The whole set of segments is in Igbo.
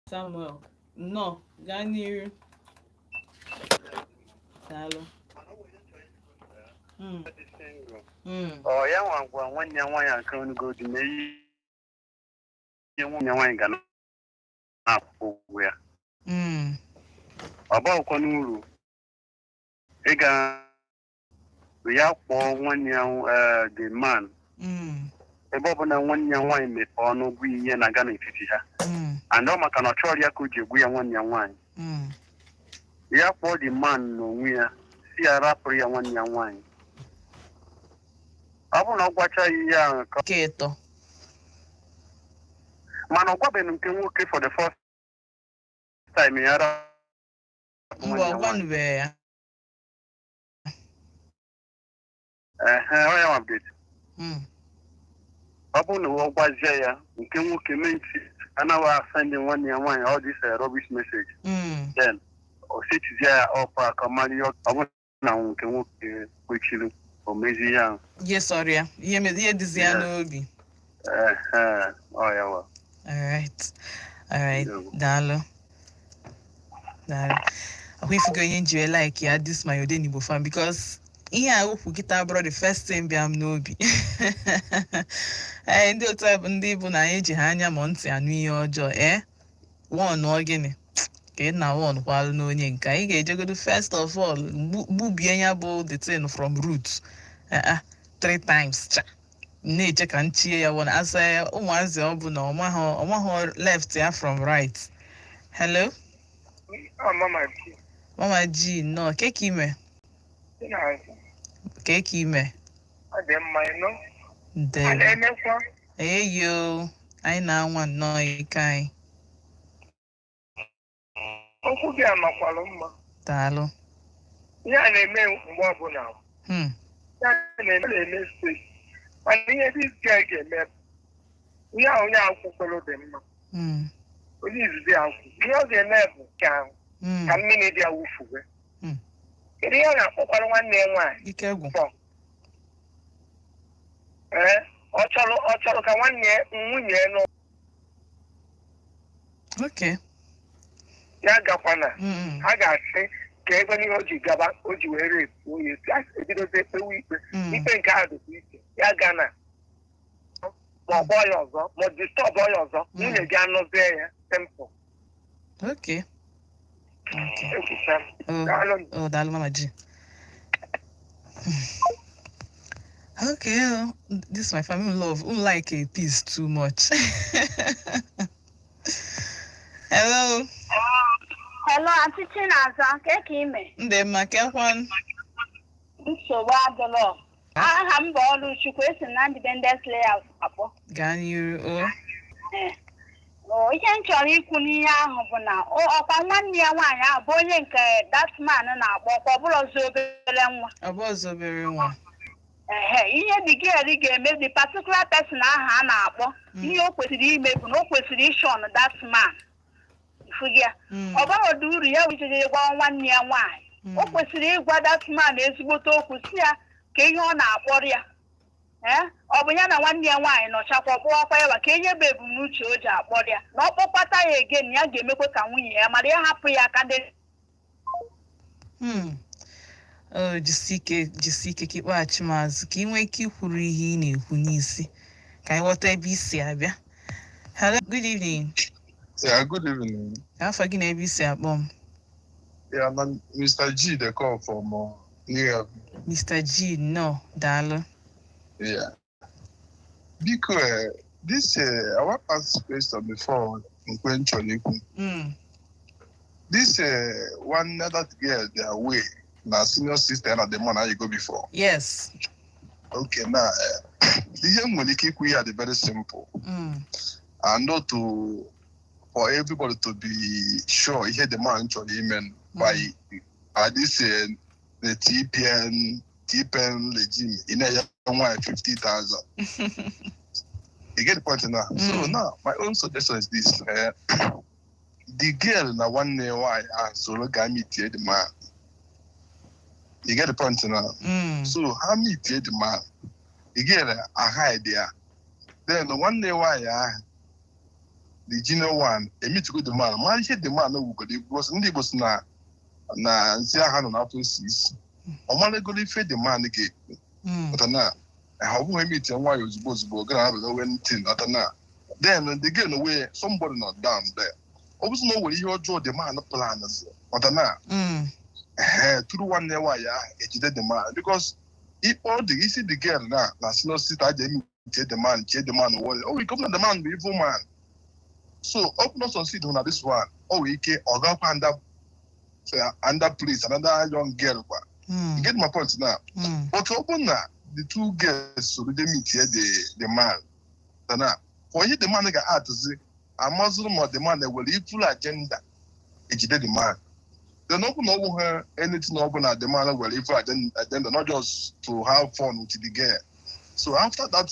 Samuel, nnọọ, gaa n'iru. Daalụ. Ọ ya nwa gwa nwanne ya nwaanyị nke onugodi na ihe nwunye nwaanyị ga na-akwụ ụgwọ ya. Ọ baghịkwa n'uru ịga ya kpọọ nwanne ya, the man, ebe ọ bụla nwanne ya nwaanyị mepee ọnụ gwa ihe na-aga n'etiti ha, and ọ maka na ọ chọrọ ya ka o ji egwu ya nwanne ya nwaanyị. Ya kpọọ the man n'onwe ya, si ya rapụrụ ya nwanne ya nwaanyị. Ọ bụrụ na ọ gwacha ya ihe ahụ ka Nke ịtọ. Mana ọ gwabeghị nke nwoke for the first time ya rapụ Mgbe nwanne ọ ya nwaanyị. gwanụbeghị ya. Ehe, ọ ya nwa update. Ọ bụrụ na ọ gwazie ya, nke nwoke mee ntị anaghị asend nwanne ya nwaanyị all this rubbish message, then o setizie ya up ka ọ mara ihe ọ bụrụ na nke nwoke kwechiri, o mezi ihe ahụ. Ihe sọrọ ya, ihe dịzi ya n'obi. Ehe, ọ ya wa. Alright. Ndewo. Daalụ, daalụ. Ọkwa ifugo ihe nji wee like ya, this my Odenigbo fan, because ihe a okwu kịta bụrụ the first thing bịa m n'obi. Ee, ndị otu a bụ ndị bụ na anyị ji ha anya ma ntị anụ ihe ọjọọ. Ee, one ọ gịnị ka ị na one kwalụ n'onye nke anyị ga-ejegodo? First of all, gbubie ya bụ the thing from root. Three times cha na-eche ka nchie ya wụ asa ụmụazị. Ọ bụ na ọmahụ left ya from right. Hello. Oh, Mama G. Mama G, nnọọ. Ke ka ime? Chinazụ. Ke ka ime? Ọ dị mma, ịnụ. A Ndewo. na-emekwa. Eyo, anyị na-anwa nnọọ ike anyị. Okwu gị amakwalụ mma. Daalụ. Ihe a na-eme mgbe ọbụla. Ihe a na-eme steeti. Mana ihe this guy ga-eme bụ ihe a onye akwụkwọrọ dị mma. Onye izizi akwụ. Ihe ọ ga-eme bụ ka ka mmiri dị awụfuwe. Kedu ihe ọ na-akpọkwara nwanne ya nwaanyị? Ike gwụ. Ee, ọ chọrọ ka nwanne ya, nwunye ya nọ. Ya gakwana. Ha ga-asị ka ego n'ihe o ji gaba, o ji wee repuo ya, ebidozi ekpewe ikpe. Ikpe nke ahụ dịkwa iche. Ya ga na ma ọ kpọọ ya ọzọ, ma ọ disturb ya ọzọ, nwunye gị anụzie ya, simple. Okay. Ekwucha m. Oh. Daalụ. Oh, daalụ, Mama G. Okay, oh, this my family love. Who like a peace too much. Hello. Hello, Aunty Chinaza, ka ka ime? Ndị mma, kekwan? Nsogbu adịrọ. Aha m bụ Ọlụchukwu, esi m na Independence Layout akpọ. Gaa n'iru o. Ee. O, ihe m chọrọ ikwu n'ihe ahụ bụ na ọkwa nwanne ya nwaanyị ahụ bụ onye nke that man na-akpọ, ọkwa ọbụlọzi obere nwa. Ọ bụ ọzọ obere nwa. Ehe, ihe the girl ga-eme, the particular person ahụ a na-akpọ, ihe o kwesịrị ime bụ na o kwesịrị ishun that man. Ifugi ya? Ọ baghị uru ya ijije gwa nwanne ya nwaanyị. O kwesịrị ịgwa that man ezigbote okwu, si ya ka ihe ọ na-akpọrọ ya. Ee, ọ bụ ya na nwanne ya nwaanyị nọchakwa, kpọwakwa ya, ka enye bụ ebumnuche o ji akpọrọ ya, na ọ kpọkwata ya again, ya ga-emekwa ka nwunye ya mara ya, hapụ ya aka ndị. Oh, jisie ike, jisie ike ka ịkpọghachi m azụ, ka ị nwee ike ikwuru ihe ị na-ekwu n'isi, ka anyị ghọta ebe i si abịa. Hello, good evening. Yeah, good evening. Ka afọ gị na ebe i si akpọ m? Yeah, I'm Mr. G, the call from New York. Mr. G, no, daalụ. Yeah. Biko, this I want to ask question before nkwe nchọrọ ikwu. This one that girl their way na senior sister na the man how you go before. Yes. Okay, now ihe m nwere ike ikwu ya dị very simple. And not to for everybody to be sure ihe the man chọrọ ime by this the TPN regime ị na-enye nwaanyị 50,000. You get the point now? So now my own suggestion is this. The girl na nwanne ya nwaanyị ahụ soro gaa meet the man. You get the point now? Mm. So ha meet the man. The girl ahide ya. Then nwanne ya nwaanyị ahụ The junior one emitugo the man, mara ihe the man wugoro, because ndị Igbo si na nsị agha nọ n'afọ isi isi, ọ maragoro ife the man ga-ekwu. Ọta na ọ bụghị emiti nwaanyị ozugbo ozugbo gara abịa owe ntị. Ọta na then the girl wey somebody nọ down there, ọ bụzi na o nwere ihe ọjọọ the man plan. Ọta na ee tụrụ nwanne ya nwaanyị ahụ ejide the man, because ịkpọ the isi the girl na senior sister aja emite the man, chie the man wọle o nwere ike ọ bụ na the man bụ evil man. So ọ bụ not succeed na this one, o nwere ike ọ gakwa under place another young girl kwa. You get my point now? Mm. But ọ bụ na the two girls soro dey meet here, the man na for ihe the man ga-atụzi amazụrụ ma the man ewere evil agenda ejide the man. Then ọ bụ na ọ bụghị anything, ọ bụ na the man were evil agenda, not just to have fun with the girl. So after that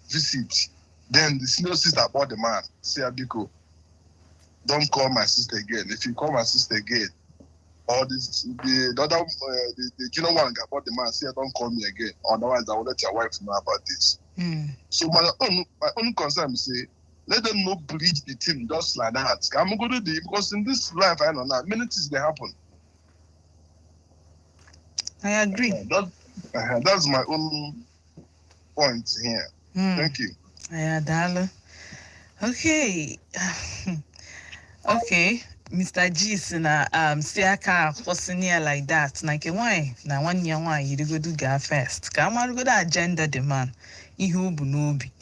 visit, then the senior sister kpọ the man, say, "Biko, don't call my sister again. If you call my sister again," or the other the junior one ga-akpọ the man, say, "Don't call me again, otherwise I will let your wife know about this." So my own concern be say let them no bridge the thing just like that. I'm going to do because in this life I know now many things dey happen. I agree. That's my own point here. Thank you. Yeah, daalụ. Okay. Mr. G si na si aka akwụsị ya like that, na nke nwaanyị na nwanne ya nwaanyị yirigodu gaa first ka amarugodo agenda the man, ihe o bu n'obi,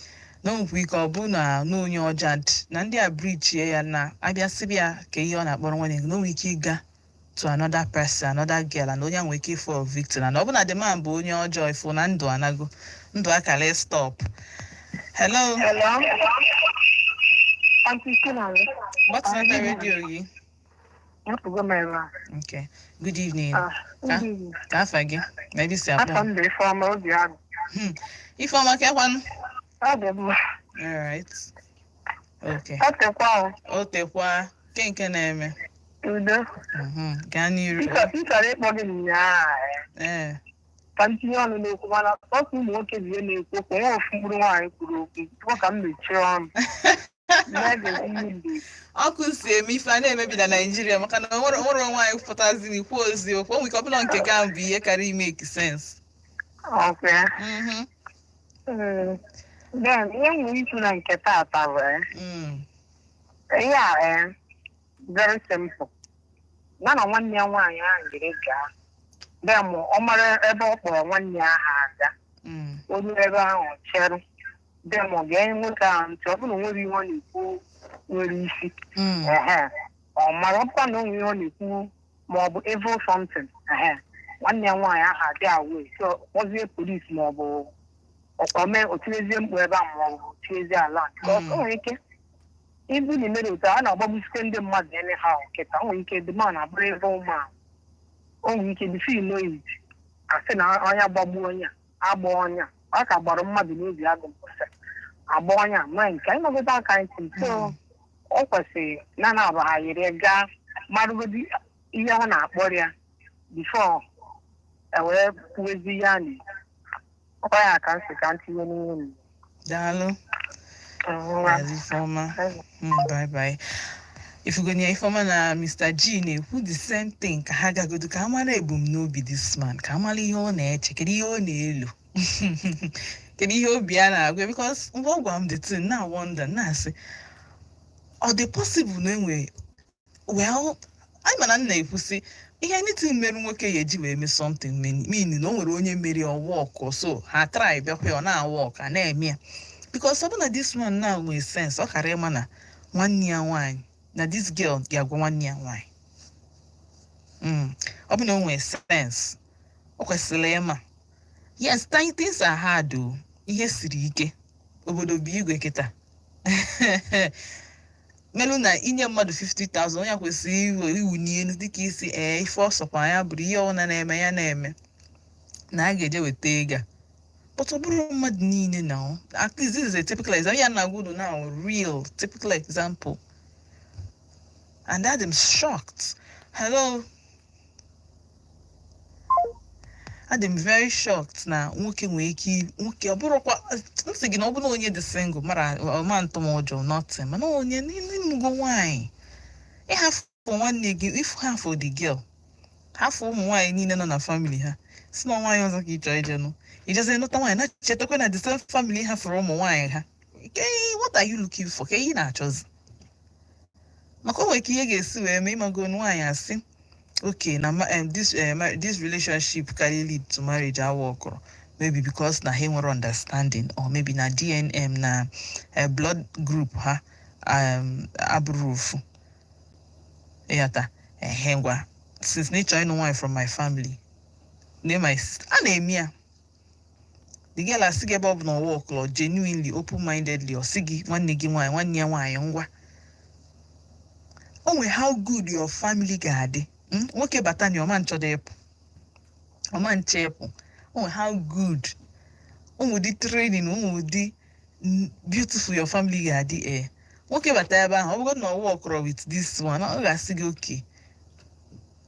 na o nwekwa ike ọ bụ na onye ọja dị na ndị a brichie ya na abịa sịbịa ka ihe ọ na-akpọrọ nwanne ya, na o nwere ike ịga to another person, another girl, and onye a nwere ike ịfọ victim, and ọ bụ na the man bụ onye ọjọọ, ifụ na ndụ anago ndụ akara. Stop. Hello? Hello. Auntie Chinalo. Gbatuo redio gị. Hapụgo m ebe a. Okay, good evening. Ah, good evening. Ka afa gị na ebe isi akpọ? Afọ m bụ Ifeọma Obiagụ. Ifeọma, kekwanụ? Ọ dị mma. Alright, okay. Ọ tekwa o. O tekwa ke nke na-eme. Udo. Gaa n'iru. M chọrọ ịkpọ gị ụnyaahụ ka m tinye ọnụ n'okwu, mana ọsọ ụmụ nwoke bụ ihe na-ekwu okwu, nwa ofu mkpụrụ nwaanyị kwuru okwu tupu ka m mechie ọnụ. Na-egezi ihe mgbe. Ọkụ si eme ife a na-emebi na Naijiria, maka na onwere nwaanyị pụtaziri kwuo oziokwu, o nwere ike ọ bụla nke ga bụ ihe karịa ime sense. Ọkwa ya. Then ihe m nwere ikwu na nke taata bụ ihe a very simple. Ya na nwanne ya nwaanyị ahụ jiri gaa. Then ọ mara ebe ọ kpọrọ nwanne ya ahụ aga. Onye ebe ahụ chere. Then ọ ga-enye nwoke ahụ ntị, ọ bụrụ na o nwere ihe ọ na-ekwu nwere isi. Ehe. Ọ mara ọbụkwa na o nwere ihe ọ na-ekwu ma ọ bụ evil something. Ehe. Nwanne ya nwaanyị ahụ adị awe, so kpọzie polisi ma ọ bụ ome o tinyezie mkpu ebe ahụ ma ọ bụ tinyezie ala. O nwere ike ibu na mere otu a na-agbagbusikwe ndị mmadụ anyhow kịta. O nwere ike the man abụrụ evil man. O nwere ike before you know it, asị na onye gbagbuo onye a, agba onye a, ọ ka gbara mmadụ n'obi agụ mbọsị agba onye a mee nke anyị nọgide aka ntị. So o kwesịrị na na-abaghanyere gaa marụgodi ihe ọ na-akpọrọ ya before e wee kwuwezi ihe a na-ekwu. Ọkwa ya ka m si ka m tinye n'ihe m. Daalụ. Ngwa. Daalụ, Ifeọma. Bye bye. Ifugonia Ifeọma na Mr. G na-ekwu the same thing, ka ha gagodo ka a mara ebumnobi this man, ka a mara ihe ọ na-eche, kedu ihe ọ na-elu, kedu ihe obi ya na-agwa, because mgbe ọ gwara m the thing na wonder, na-asị ọ dị possible na enwe. Well, anyị mana m na-ekwusị ihe anything mere nwoke ya eji wee mee something mean na o nwere onye mere ọ work, so ha try bịakwa ya, ọ na-work, a na-eme ya, because ọ bụ na this one now nwee sense, ọ kara ịma na nwanne ya nwaanyị na this girl ga-agwa nwanne ya nwaanyị. Ọ bụ na o nwee sense, o kwesịrị ịma. Yes, things are hard o, ihe siri ike, obodo bụ igwe kịta melụ na inye mmadụ 50,000, onye kwesịrị iwe iwunye elu dịka isi ee ife ọsọkwa ya bụrụ ihe ọbụla na-eme ya na-eme na a ga-eje weta ego a. But ọ bụrụ mmadụ niile na at least this is a typical example ya na-agwa unu now, real typical example, and that I'm shocked. Hello? Adị m very shocked na nwoke nwere ike, nwoke ọ bụrụkwa nsị gị na ọ bụrụ onye dị single mara ọma ntụmụjọ nothing, mana onye n'ịnụgo nwaanyị, ịhafụ nwanne gị, if hafụ the girl, hafụ ụmụ nwaanyị niile nọ na family ha, si na nwaanyị ọzọ ka ị chọrọ ije nụ, ijezie nụta nwaanyị na chetakwa na the same family hafụrụ ụmụ nwaanyị ha. What are you looking for? Ka ihe na-achọzi? Maka o nwere ka ihe ga-esi wee mee, ịmago nwaanyị asị okay na this relationship carry lead to marriage awa ọkụrụ, maybe because na ha nwere understanding, or maybe na DNM na blood group ha abụrụ ofu. Ịghọta? Ehe, ngwa, since na ịchọ ịnụ nwaanyị from my family, name my sister, a na-eme ya. The girl asị gị ebe ọ bụ na ọwa ọkụlọ genuinely, open mindedly, ọ sị gị nwanne gị nwaanyị, nwanne ya nwaanyị, ngwa, o nwere how good your family ga-adị. Nwoke bata na ọma nchọdo ịpụ, ọma nche ịpụ. O nwere how good, o nwere ụdị training, o nwere ụdị beautiful your family ga-adị. Ee, nwoke bata ebe ahụ, ọ bụrụ na ọ workụrụ with this one, ọ ga-asị gị okay.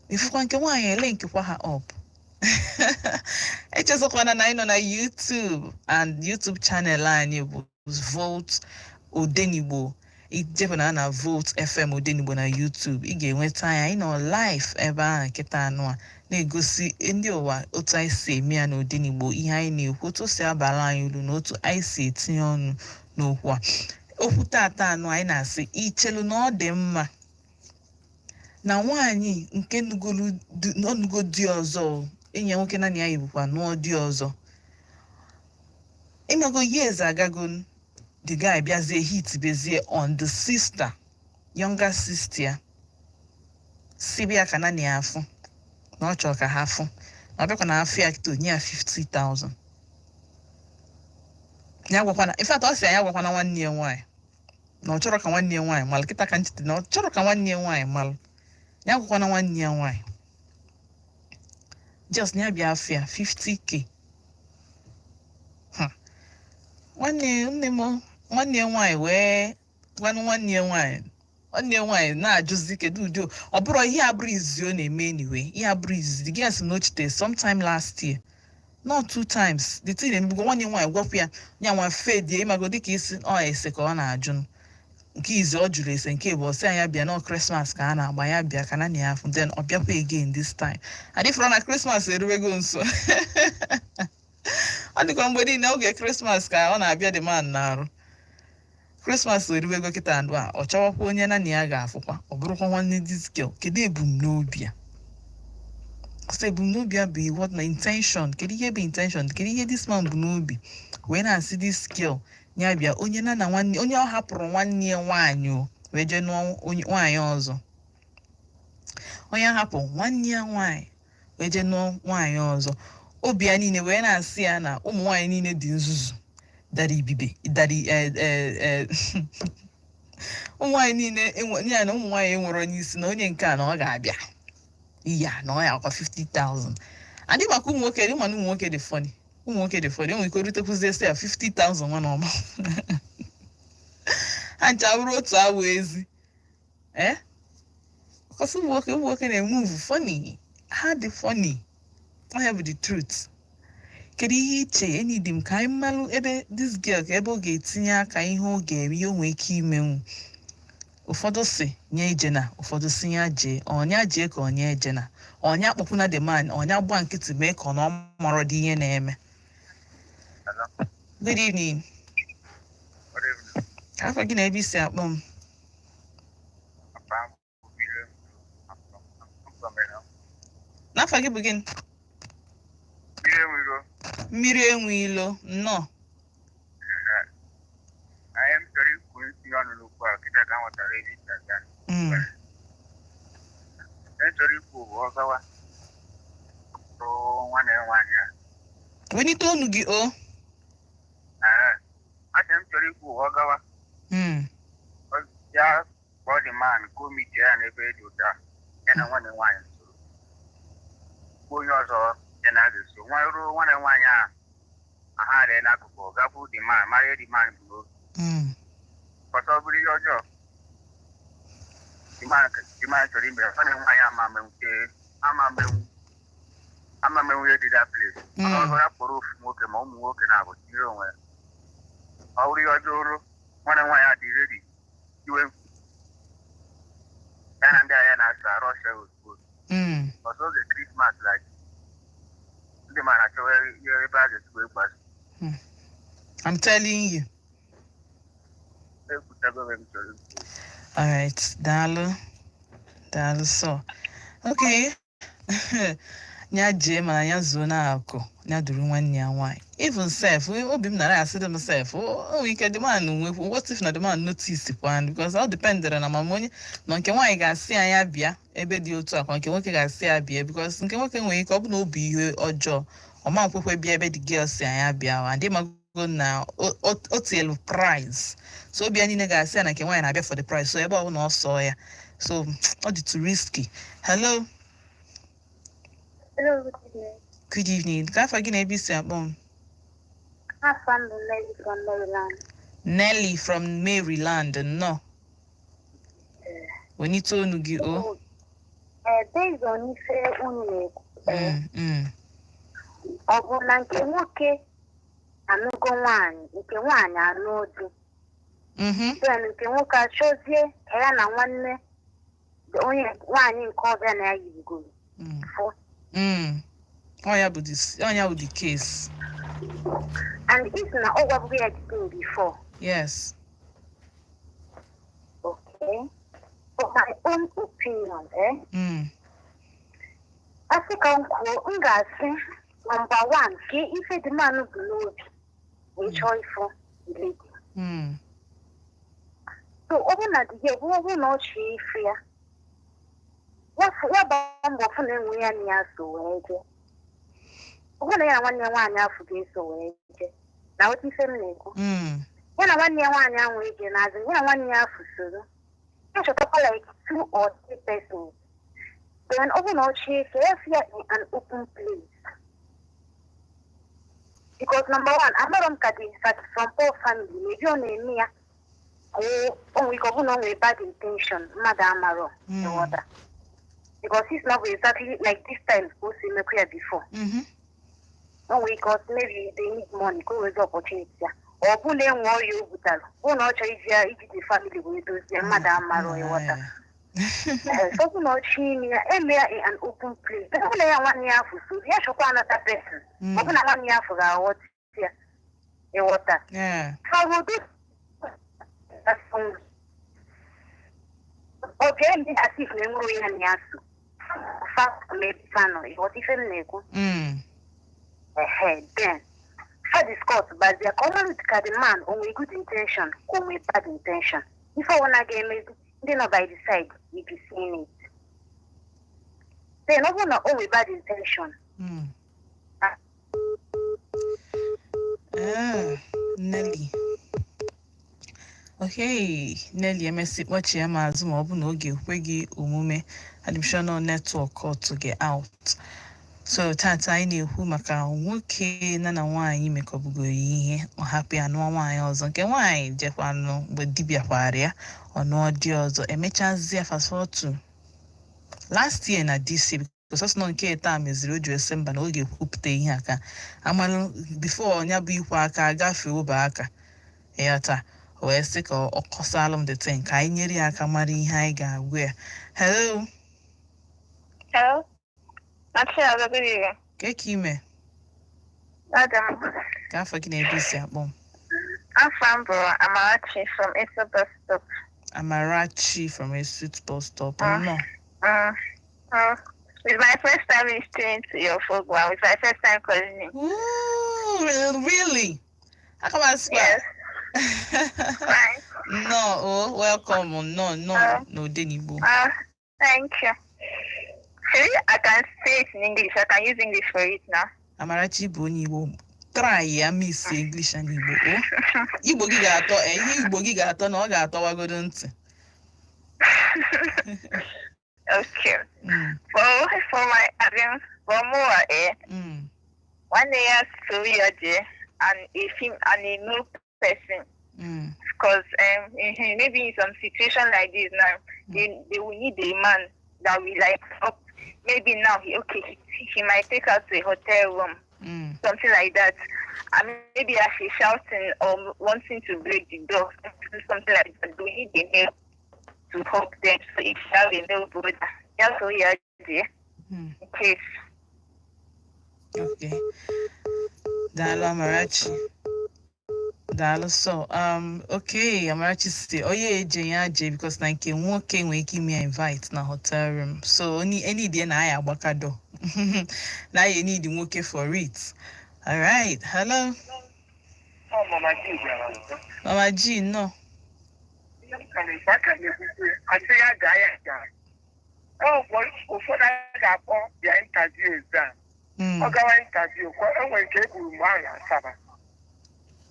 Ifụkwa nke nwaanyị ele nkekwa ha up. Echezọkwana na anyị nọ na YouTube, and YouTube channel anyị bụ Volt Odenigbo. Ijepụna na Volt FM Odenigbo na YouTube, ị ga-enweta anyị. Anyị nọ live ebe ahụ nkịta anụ a na-egosi ndị ụwa otu anyị si eme ya n'Odenigbo, ihe anyị na-ekwu, otu o si abala anyị uru na otu anyị si etinye ọnụ n'okwu a. Okwu tata anụ anyị na-asị, ichelu na ọ dị mma na nwaanyị nke nụgolu di ọzọ, enyi ya nwoke naanị ya yibukwa nụọ di ọzọ, ịmago years agago, the guy bịazie hit bezie on the sister, younger sister ya, si bịa ka naanị ya afụ na ọ chọrọ ka ha fụ, na ọ bịakwa na afọ ya kịta, onye ya 50,000 ya gwakwana. In fact, ọ sị ya gwakwana nwanne ya nwaanyị na ọ chọrọ ka nwanne ya nwaanyị malụ. Kịta ka nchete na ọ chọrọ ka nwanne ya nwaanyị malụ. Ya gwakwana nwanne ya nwaanyị, just ya bịa afọ ya 50K. Nwanne nne m, nwanne ya nwaanyị wee gwanụ nwanne ya nwaanyị. Nwanne ya nwaanyị na-ajụzi kedu ụdị ọ bụrụ ihe abụrụ izizi ọ na-eme. Anyway, ihe abụrụ izizi gị sị na o chite sometime last year, not two times, the thing emegbugo. Nwanne ya nwaanyị gwapụ ya, ya nwa fedie, ịmago dịka isi ọ ese ka ọ na-ajụ. Nke izi ọ jụrụ ese, nke bụ ọsị ya bịa nọ Christmas ka a na-agba, ya bịa ka na ya afụ. Then ọ bịakwa again this time. Adịfọrọ na Christmas eruwego nso, ọ dịkwa mgbe niile oge Christmas ka ọ na-abịa the man na-arụ. Christmas eruwego kịta ndụ a, ọ chọwakwa onye na ya ga-afụkwa, ọ bụrụkwa nwanne this girl. Kedu ebumnobi ya? Ọsọ ebumnobi ya bụ what na intention? Kedu ihe bụ intention? Kedu ihe this man bụ n'obi wee na-asị this girl ya bịa, onye na nwanne, onye ọ hapụrụ nwanne ya nwaanyị o wee jee nụọ onye nwaanyị ọzọ, onye hapụ nwanne ya nwaanyị wee jee nụọ nwaanyị ọzọ, obi ya niile wee na-asị ya na ụmụ nwaanyị niile dị nzuzu, dara ibibe dara ụmụ nwaanyị niile ya na ụmụ nwaanyị enwere onye isi na onye nke a na ọ ga-abịa iya na ọ ya akwa 50,000. Adị maka ụmụ nwoke dị mana ụmụ nwoke dị funny, ụmụ nwoke dị funny. Enwere ike rutekwuzie sị ya 50,000 nwa na ọma ha ncha bụrụ otu awụ ezi. Eh, because ụmụ nwoke na-emove funny, ha dị funny. Ọ bụ the truth. Kedu ihe iche? Enidi m ka anyị malụ ebe this girl, ka ebe ọ ga-etinye aka, ihe ọ ga-eme, ihe o nwee ike imenwu. Ụfọdụ si nye ijena, ụfọdụ si ya jee, ọnya jee ka ọnya ejena, ọnya kpọkwuna the man, ọnya gba nkịtị mee ka ọ na ọ marọ dị ihe na-eme. Good evening. Good evening. Afọ gị na ebe isi akpọ m? Papa, William, I'm from here. N'afọ gị bụ gịnị? William Wiro. Mmiri enwe ilo, nnọọ. I am chọrọ ikwu ntinye ọnụ n'okwu a kịta ka m nwetara ebe isi aga. Ihe chọrọ ikwu bụ ọgawa bụ nwanne ya nwaanyị a. Welite onu gị o. Ee, asị m chọrọ ikwu bụ ọgawa ya kpọọ the man ka o mitie ya n'ebe dị ụta ya na nwanne nwaanyị soro. Kwuo onye ọzọ ya na aga-eso nwa ruo nwanne nwaanyị ahụ aha dị n'akụkụ, gakwu the man, mara ihe the man bụ n'obi. Ọsọ ọ bụrụ ihe ọjọọ the man chọrọ ime, nwanne nwaanyị ama menwute ama menwu. Ama m enwe dị that place. Mana ọzọ ya kpọrọ ofu nwoke ma ụmụ nwoke na-abụ tinyere onwe ya. Ọ bụrụ ihe ọjọọ rụ nwanne nwaanyị a dị ready iwe ya na ndị agha na-asụ arụ ọsọ ozugbo. Ọzọ oge Christmas, like ndị mara achọwa ihe ebe a ga-esi wee gbaso. I'm telling you. Ekwutago m chọrọ ikwu. All right, daalụ, daalụ. So okay, ya jee, mana ya zuo n'akụ, ya duru nwanne ya nwaanyị. Even sef, obi m nara asị dị m sef, o nwere ike the man nwekwu. What if na the man notice kwan? Because ọ dependere na mama onye nọ. Nke nwaanyị ga-asị ya ya bịa ebe dị otu a, kwa nke nwoke ga-asị ya bịa, because nke nwoke nwere ike ọ bụ na ọ bụ ihe ọjọọ, ọ ma nkwekwe bịa ebe the girl si ya bịa. And ịmago na o tielu price, so obi ya niile ga-asị ya na nke nwaanyị na-abịa for the price. So ebe ọ bụ na ọ sọ ya, so ọ dị too risky. Hello. Hello, good evening. Good evening. Ka afa gị na ebe isi akpọ m? Afa m bụ Nelly from Maryland. Nelly from Maryland, nnọọ. Wenite onu gị o. Ee, based on ife unu na-ekwu, ọ bụ na nke nwoke anụgo nwaanyị, nke nwaanyị anụ di, then nke nwoke achọzie ka ya na nwanne onye nwaanyị nke ọbịa na ya yibugoro fụ. Ọ ya bụ the case. And if na ọ gwabụgo ya the thing before? Yes. Okay. For my own opinion, eh? Asị ka m kwuo, m ga-asị number one, ka ife dị mmanụ bụ n'obi wee chọọ ịfụ the lady. So ọ bụrụ na di ya, ọ bụrụ na ọ chọọ ife ya, ya gbaa mbọ fụ na enwe ya na ya so wee jee. Ọ bụrụ na ya na nwanne ya nwaanyị afọ ga-eso wee jee, na otu ife m na-ekwu, ya na nwanne ya nwaanyị ahụ eje n'azụ, ya na nwanne ya afọ soro ya, chọtakwa like two or three persons. Then ọ bụrụ na ọ chọọ ife ya, fụ ya in an open place, because number one, amarọ m ka dị from poor family, maybe ọ na-eme ya ka o nwere ike ọ bụrụ na ọ nwere bad intention, mmadụ amarọ. Ịghọta? Because it's not exactly like this time ka o si emekwa ya before. O nwere ike ọ sị maybe they need money, ka o wezi opportunity ya, ọ bụ na enwe ọrịa o butere, bụ na ọ chọrọ iji ya, iji the family wee dozie, mmadụ amarọ. Ịghọta? Ee, so ọ bụ na ọ chọọ ime ya, eme ya in an open place. Ọ bụ na ya nwanne ya afọ so ya, chọkwa another person. Ọ bụ na nwanne ya afọ ga-aghọta ya. Ịghọta? Yeah. Fagodo ọ ga-eme as if na enwere onye ya na ya so fa mefanọ. Ịghọta ife m na-ekwu? Mm. Ehe, then fa discuss bazie ka ọ mara ka the man o nwere good intention ka o nwere bad intention. Ife ọbụla ga-emezi, ndị nọ by the side will be seeing it. Then ọ bụrụ na o nwere bad intention, Ah. Ah, Nelly. Okay, Nelly, emesi kpọchie m azụ ma ọ bụ na oge ekwe gị omume. Adị m sure na network cut gị out. So tata anyị na-ekwu maka nwoke na nwaanyị mekọbugoro ihe, ọ hapụ ya nụọ nwaanyị ọzọ. Nke nwaanyị jekwanụ mgbe dibịa kwara ya, ọ nụọ di ọzọ. Emechazie, fast forward to last year na DC, because ọsọ nọ nke taa meziri o ji esi mba na ọ ga-ekwupụta ihe a ka amalụ before ya bụ ikwe aka agafee obe aka ya. Taa o wee sị ka ọ kọsalụ m the thing ka anyị nyere ya aka mara ihe anyị ga-agwa ya. Hello. Hello. Achị, good evening. Ka ka ime? Adam. Ka afa gị na ebe isi akpọ m? Afa m bụ Amarachi from Eso Bus Stop. Amarachi from Esut bus stop. Ah. Nnọọ. It's my first time listening to your program. It's my first time calling in. Ooh, really? Aka m asịkwa. Yes. Fine. Nnọọ o, welcome, nnọọ, nnọọ. Ah. N'Odenigbo. Thank you. See, I can say it in English. I can use English for it now. Amarachi bụ onye Igbo. Try ya mix English and Igbo o. Igbo gị ga-atọ, ihe Igbo gị ga-atọ na ọ ga-atọwagodo ntị. Okay. For my, I mean, for more, eh? One year, 2 years, and a film and a new person. Because maybe in some situation like this now, they will need a man that will like up Maybe now, he, okay, he might take her to a hotel room, something like that. And maybe as she's shouting or wanting to break the door, something like that, we need a male to help them. So if you have a male brother, that's all you are there. In case. Okay. Daalụ, Amarachi. Daalụ so. Okay, Amarachi si onye eje ya je because na nke nwoke nwere ike ime ya invite na hotel room. So only any day na ya agbakado. Na you need nwoke for it. All right. Hello. Ọ Mama G bịara nso. Mama G, no. Ihe m ka na-ekwu, aka na-ekwukwu ya, asị ya gaa, ya gaa. Ọ bụ ụfọdụ a ga-akpọ bịa interview eze a. Ọ gawa interview, e nwere nke e gburu mgbe ahụ na Asaba.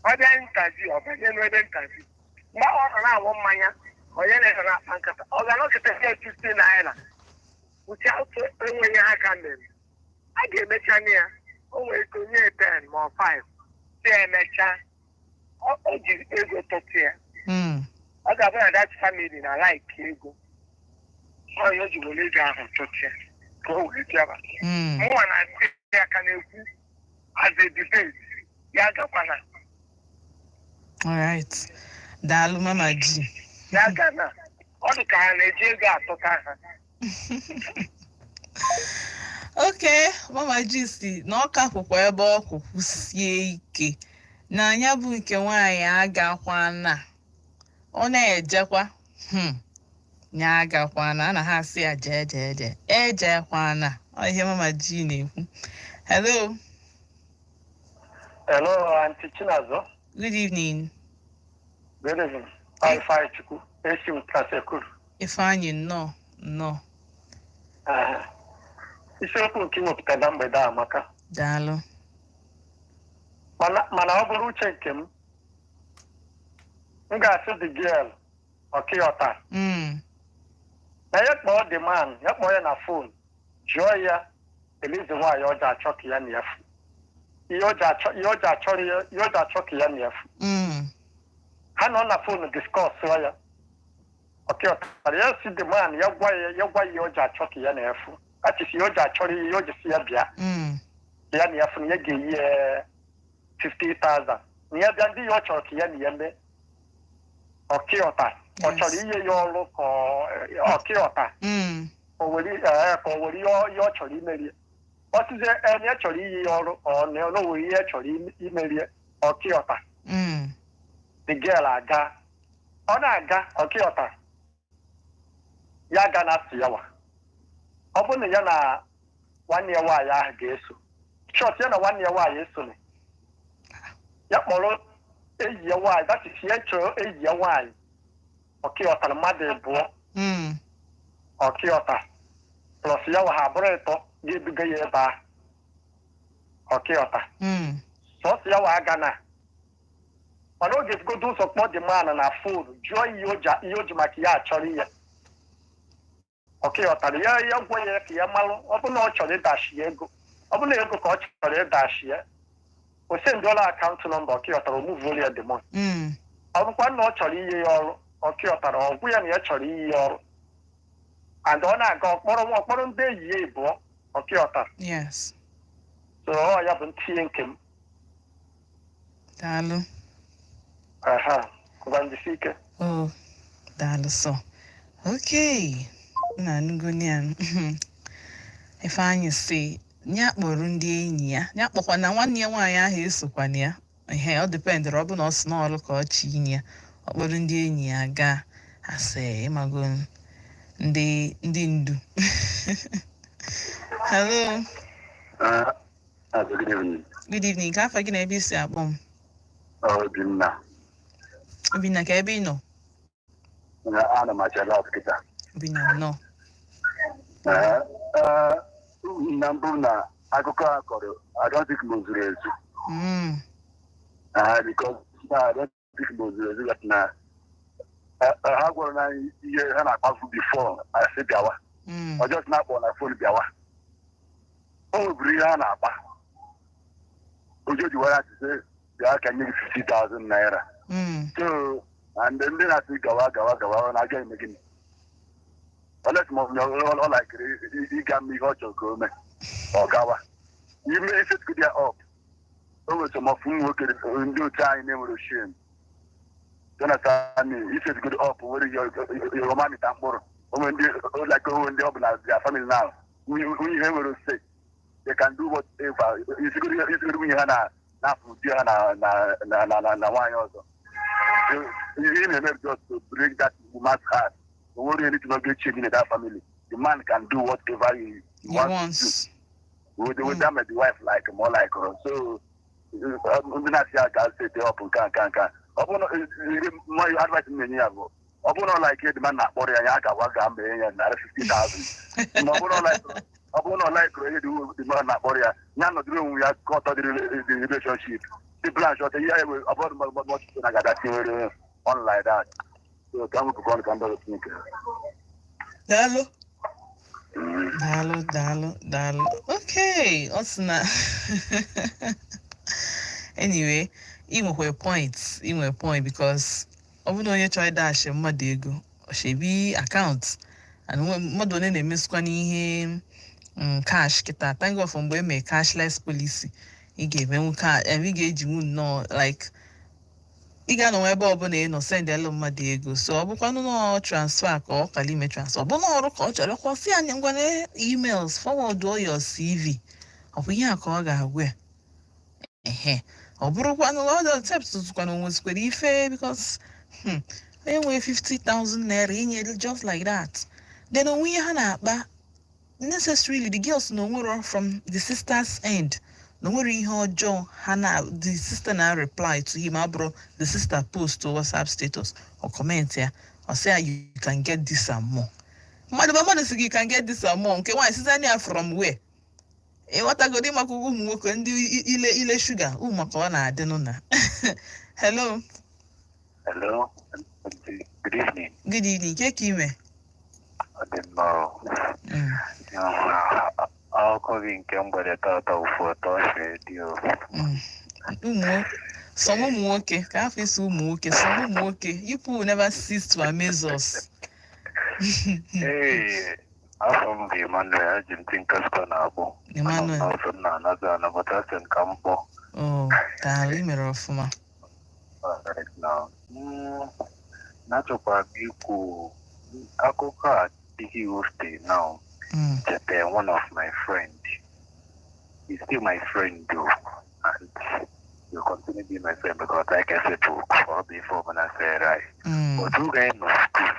Ọ bịa interview, ọ banye n'ebe interview. Mgbe ahụ ọ nọ na-aṅụ mmanya, onye na-ere na-akpa nkata, ọ ga-anọkịta ya 50 naira. Without enweghị aka mere. A ga-emecha ya, o nwere ike onye 10 ma ọ 5, si emecha. O ji ego tụtụ ya. Ọ ga-abụ na that family na like ego. Ọ ya o ji were ego ahụ tụtụ ya ka o wee bịaba. Mụnwa na-asị ya ka na-ekwu as a debate ya gakwana. All right. Daalụ, Mama G. Ya ga na ọ dị ka ha na-eji ego atụta ha. Okay, Mama G si na ọ ka kwụkwa ebe ọ kwụ kwụsie ike na anya bụ nke nwaanyị agakwana, ọ na-ejekwa, ya agakwana, a na ha asị ya jee jee jee, ejekwana. Ọ ihe Mama G na-ekwu. Hello. Hello, Aunty Chinazo. Good evening. Good evening. Ifeanyi Chukwu, esi m Trasekuru. Ifeanyị, nnọọ nnọọ. Isiokwu nke iwepụtara na mgbede a amaka. Daalụ. Mana ọ bụrụ uche nke m, m ga-asị the girl ọkịọta na ya kpọọ the man, ya kpọọ ya na phone, jụọ ya elize nwaanyị ọ ji achọ ka ya na ya fu, ihe ọ ji achọ, ihe ọ ji achọrọ ya, ihe ọ ji achọ ka ya na ya fu. Ha nọ na phone discuss ya, ọkịọtara ya si the man ya gwa ya, ya gwa ya ihe ọ ji achọ ka ya na ya fu, achịsi ihe ọ ji achọrọ ya, ihe o ji si ya bịa ka ya na ya fu, na ya ga-eyi ya 50,000 na ya bịa, ndị ya ọ chọrọ ka ya na ya mee, ọkịọta ọ chọrọ inye ya ọrụ ka ọkịọta o were ka o were ihe ọ chọrọ imeri. Ọ sịzie ee na ya chọrọ iyi ya ọrụ, ọ na o nwere ihe chọrọ imerie, ọkịọta. The girl aga, ọ na-aga, ọkịọta, ya ga na asị ya wa, ọ bụrụ na ya na nwanne ya nwaanyị ahụ ga-eso chọọchị, ya na nwanne ya nwaanyị esone, ya kpọrọ enyi ya nwaanyị, that is, ya chọrọ enyi ya nwaanyị, ọkịọtara, mmadụ abụọ, ọkịọta, plus ya wa, ha abụrụ ịtọ ga-ebuga ya ebe ahụ, ọkịọta. Sọsọ ya wa aga na, mana ọ ga-ebugodo ụzọ kpọọ the man na phone, jụọ ihe o ji maka ya achọrọ ihe, ọkịọtara ya, ya gwa ya ka ya malụ. Ọ bụ na ọ chọrọ ịdashi ya ego, ọ bụ na ego ka ọ chọrọ ịdashi ya, o sendịọla account number, ọkịọtara, o muvuolu ya the money. Ọ bụkwa na ọ chọrọ inye ya ọrụ, ọkịọtara, ọ gwụ ya na ya chọrọ iyi ya ọrụ, and ọ na-aga ọkpọrọ ndị enyi ya ịbụọ, ọkịọtara. So ọ ya bụ ntinye nke m. Daalụ. Aha, ngwa, njisi ike. Oh, daalụ sọ. Okay, na anụgoni ya. Ifeanyị si ya kpọrọ ndị enyi ya, ya kpọkwa na nwanne ya nwaanyị ahụ esokwana ya. Ihe ọ dependịrị, ọ bụ na ọ sị n'ọrụ ka ọ chi inye ya, ọ kpọrọ ndị enyi ya gaa, asị ịmago ndị ndu. Hello. Good evening. Good evening. Ka afọ gị na ebe isi akpọ m? Obinna. Obinna, ka ebe ị nọ? Ana m achọ lat kịta. Obinna, nnọọ. Na mbụ na akụkọ a kọrọ, I don't think mo zuru ezu. Because I don't think mo zuru ezu that na ha gwara na ihe ha na-akpafu before asị bịawa. Ọ just na-akpọ na phone bịawa. O nweburu ihe ha na-akpa. Ojo ji were asịsị bịa ka nye gị 50,000 naira. So, and ndị na-asị gawa gawa gawa, ọ na-aga eme gịnị? Unless ma ọ likere ịga mme ihe ọ chọrọ ka o mee, ọ gawa ime isetgodi ya up. O nwere some of ụmụ nwoke ndị otu anyị na-enwere shame. Jonathan isetgodi up nwere ihe ọma mịta mkpụrụ. Onwe ndị like onwe ndị ọ bụla their family now, nwunye ha nwere say, they can do whatever. Isigodi nwunye ha na na-apụ di ha na nwaanyị ọzọ, ihe ị na-eme just to break that woman's heart. O nwere anything ọ ga-change in that family. The man can do whatever he He wants wants. to do with them, the wife like more like her. So ndị na-asị ya ka set up nke a nke a nke a, ọ bụrụ na iri nwa advice m na-enye ya bụ, ọ bụrụ na ọ like the man na-akpọrọ ya, ya ga-agwa ga mee ya 50,000. Ma ọ bụrụ na ọ like ihe the man na-akpọrọ ya, ya nọdụrụ onwe ya ka ọtọ dịrị the relationship. Simple and short. Ihe ya ọ bụrụ na ọchịchị na gada tinyere on like that. So ka m wepụkọ ọnụ ka ndị ọzọ tinye nke ha. Daalụ. Daalụ, daalụ, daalụ. Okay, ọ sị na anyway, ị nwekwa point, ị nwere point, because ọ bụrụ na onye chọrọ ịdash mmadụ ego, ọ shebi account and mmadụ onye na-emesikwa n'ihe cash kịta. Thank God for mgbe e mee cashless policy, ị ga-emenwu ị ga-ejinwu nnọọ like ị ga-anọ ebe ọbụla ị nọ send elu mmadụ ego. So ọ bụkwanụ nọọ transfer ka ọ kala ime transfer, ọ bụ na ọrụ ka ọ chọrọ, kwọsị anyị ngwana emails, forward all your CV. Ọ bụ ihe a ka ọ ga-agwa ya. Ehe, ọ bụrụkwanụ ọ tepụtụkwanụ nwezikwara ife, because onye nwere 50,000 naira inye just like that, then onwe ihe ha na-akpa necessarily the girls na onwero from the sister's end na onwere ihe ọjọọ ha na the sister na reply to him abụrụ the sister post to WhatsApp status or comment ya, ọ sị ya, "You can get this and more." Mmadụ bụ mmadụ sị gị, "You can get this and more." Nke nwaanyị site ya from where? Ịghọtagodi maka ụmụ nwoke ndị ile ile shuga ụmụ maka ọ na-adịnụ na. Hello. Hello, good evening. Good evening. Ke ka ime? Ọ dị mma o. Akụkọ gị nke mgbede tata ofu ụtọ si dị o. Some ụmụ nwoke ka afọ isi ụmụ nwoke, some ụmụ nwoke, you people will never cease to amaze us. Ee, afọ m bụ Emmanuel, eji m Tinkasko na-abụ. Emmanuel. N'ọsọ m na-anazi anabata, sị m ka m kpọọ. Oh, daalụ, ị mere ọfụma. Alright, now. Na-achọkwara m ikwu akụkọ a dịghị iwufte now. Cheta one of my friend. He's still my friend though, and he'll continue being my friend because like I said, all before when I say right. But oge anyị nọ school,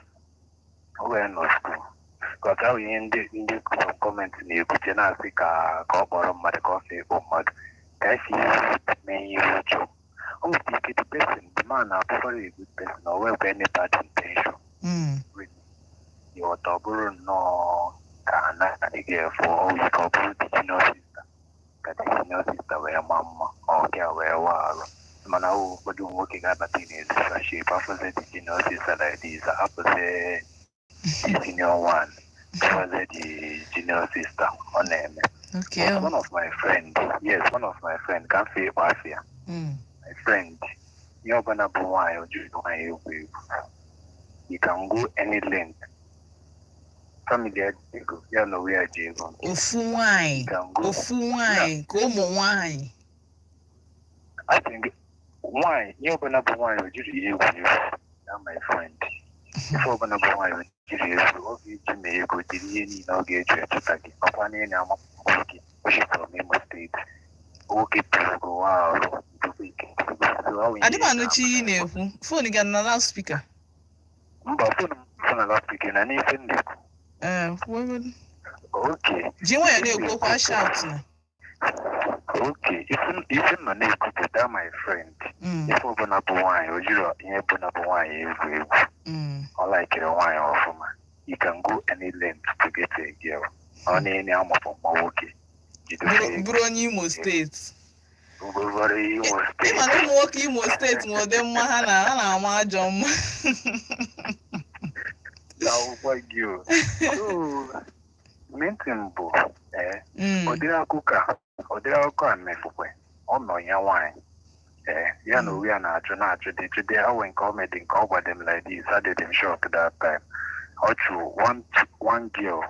oge anyị nọ school, because ahụ ihe ndị some comment na-ekwuche na-asị ka ọ kpọrọ mmadụ ka ọ si ịkpọ mmadụ ka esi mee ihe ọjọọ. O nwere ike the person, the man na-abụkwara a good person, or nwekwa any bad intention. Ịghọta, ọ bụrụ nnọọ ka a na-adịghị efu ọ ka ọ bụrụ the junior sister, ka the junior sister wee maa mma, ọ ka wee waa arụ. Mana ọ ụfọdụ ụmụ nwoke ga-abata in a relationship, afụzie the junior sister like this, hapụzie the senior one, tụwazie the junior sister. Ọ na-eme. Okay. But one of my friend, yes, one of my friend, ka m fee ịkpọ afịa. My friend, ihe ọbụla bụ nwaanyị, o jiri nwaanyị egwu egwu. You can go any length. Family ya ji ego, ya na onwe ya ji ego. Ofu nwanyị? You can go. Ofu nwanyị ka ụmụ nwanyị? I think nwaanyị, ihe ọbụla bụ nwaanyị, o jiri ya egwu egwu. Ya my friend. Ife ọbụla bụ nwaanyị, o jiri egwu, ọ ga-eji ma ego jiri ihe niile ọ ga-eji echeta gị. Ọkwa na ị na-amapụ gị, o shi from Imo State. Nwoke toro nwa arụ tupu ike. So, ọ bụ ihe Adị m anụchi ihe ị na-ekwu. Phone gị na loudspeaker? Mba, phone m phone na loudspeaker na n'ife m na-ekwu. Ee, kwuo. Okay. Ji nwayọọ na-ekwu okwu, shout na. Okay. Ife m nọ na-ekwu bụ that my friend. Ife ọbụla bụ nwaanyị, o jiri ihe ọbụla bụ nwaanyị egwu egwu. Ọ likere nwaanyị ọfụma. You can go any length to get a girl. Ọ na-enye amapụ mma nwoke. Jidofe Bụrụ ego. Bụrụ onye Imo State. Bụrụ Imo State. Ịma na ụmụ nwoke Imo State nwe ụdị mma ha na-ama ajọ mma. Akwụkwọ gị o. So, meeting bụ ụdịrị akụkọ a mefukwe ọ nọ ya nwaanyị ee ya na onwe ya na-ajụ na-ajụ dị jụdị awe nke ọ medị nke ọ gwade m like this, adịdị m shock that time. Ọ chụ one One girl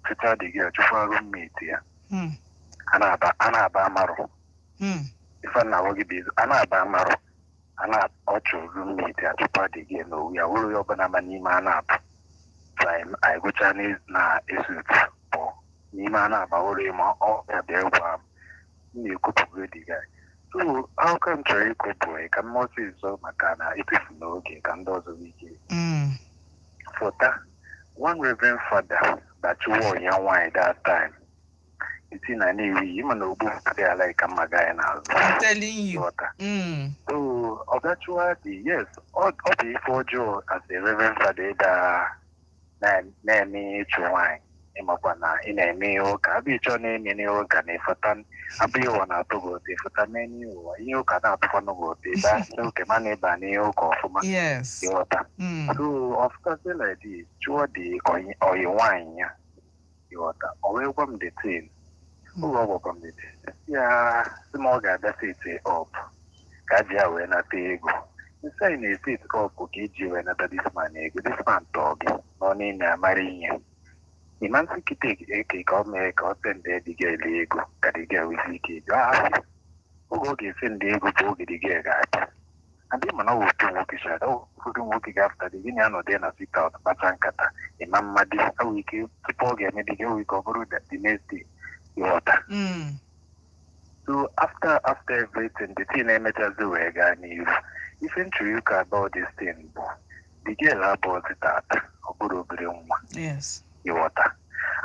chụcha the girl, chụkwa roommate ya. A na-aba, a na-aba amarụ. Ife na agwa gị bụ a na-aba amarụ, a na ọ chụrụ roommate ya, chụkwa the girl n'owu ya, wụrụ ya ọbụla ma n'ime a na-apụ. So anyị gụchaa na esut pụọ n'ime a na-aba, wụrụ ya ma ọ ya bịa gwa m, m na-ekwupụgo the guy. So akụkọ m chọrọ ịkụ bụ ka m ọsịsọ, maka na etufu n'oge ka ndị ọzọ nwee ike fụta. One reverend father bachiwo ya nwaanyị that time iti na na-ewi ịma na ogbu adịghị ala ka mma gaa ya n'azụ. I'm telling you. Ghọta? So ọgachụwa dị, yes, ọ bụ ife ọjọọ as a reverend father ịda na-eme ịchụ nwaanyị. Ịmakwa na ị na-eme ihe ụka, abụ ịchọ na-eme ihe ụka na ịfụta, abụ ihe ụwa na-atọ gị ụtọ, ịfụta mee n'ihe ụwa, ihe ụka na-atụkwanụ gị ụtọ, ịba oke mana ịba n'ihe ụka ọfụma. Ịghọta? So ọfụtasị like this, chụọ dị oyi nwaanyị ya, ịghọta? O wee gwa m the thing. Oge ọ gwakwa m the thing ya, sị m ọ ga-abịa set up ka ji ya wee nata ego. Nsị anyị na-eset up ka iji wee nata this man ego, this man tọọ gị nọ n'ime amara ihe ịma nsị kịta eke ka ọ mee ka ọ send the girl ego ka the girl nwee ike ego asị. Oge ọ ga-ese ndị ego bụ oge the girl ga-abịa adị, mana ọ bụ otu nwoke chara ụfọdụ nwoke ga-afụta dị gịnị anọdụ na sit out kpacha nkata ịma mmadụ awụ ike tupu ọ ga-eme dị gị ike ọ bụrụ the next day, ịghọta? So after everything, the thing emechazi wee gaa n'iru. Ife m chọrọ ikwu about this thing bụ the girl abụọzi tata, ọ bụrụ obere nwa. Ịghọta?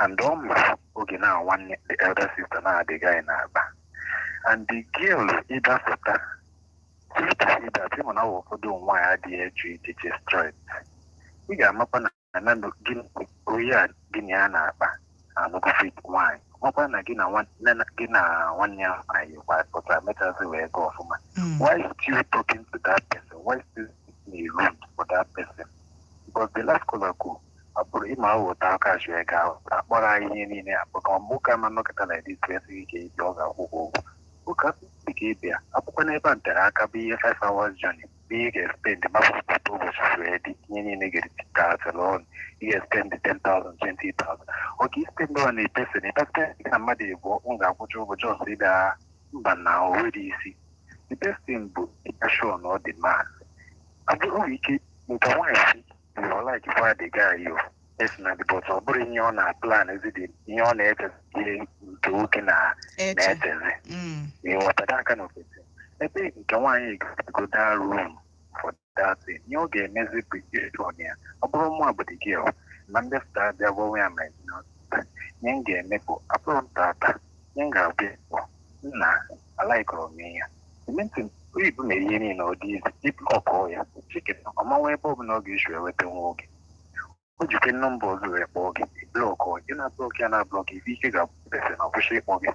And ọ ma oge na nwanne the elder sister na-adịghị anyị na-aba, and the girl ịdafụta ịda ịma na ọ bụ ụfọdụ nwaanyị adịghị eche echiche straight. Ị ga-amakwa na gị onye a gị na ya na-akpa anụgụfe nwaanyị, makwa na gị na gị na nwanne ya nwaanyị kwa pụtara mechazi wee gaa ọfụma. Why still talking to that person? Why still in a room for that person? Because the last caller kwuru, ọ bụrụ ịma awụta aka wee gaa akpọrọ anyị ihe niile akpọkọ nwoke ama nọkịta like this wee sị ike ịbịa, ọ ga-akwụ gị ụgwọ. Ụka dị ka ịbịa akwụkwọ n'ebe a ntere aka bụ ihe 5 hours journey bụ ihe ị ga-espend mapụta ụbọchị wee dị ihe niile ga-erikasịrị ọnụ. Ị ga-espend 10,000, 20,000 oke ispend on a person, ịkpata na mmadụ ịbụọ m ga-akwụcha ụbọchị ọsọ ịbịa mba na o nwere isi. The best thing bụ ịga sure na ọ dị man abụrụ nwere ike nke nwaanyị si ọ like kwa the guy o personally, but ọ bụrụ ihe ọ na-plan ezi dị ihe ọ na-eche, ihe nke nwoke na Eche. na-echezi. Ịghọtara aka na ofesi ebe nke nwaanyị go that room for that thing, ihe ọ ga-emezi bụ ịjụ ya. Ọ bụrụ mụ bụ the girl na ndepụta bịa gwa ya ma ihe m ga-eme bụ abụrụ m tata, ihe m ga-agwa ya bụ nna alaikọrọ m ihe ntị oyibo na ihe niile ọ dị izi ịblọkọ ya chicken ọmanwa ebe ọbụla ọ ga-esi eweta nwa oge o jikwe nọmba ọzọ wee kpọọ gị, block ị na block ya na block ife ike ga-abụ pese na ọkwụsị ịkpọ gị.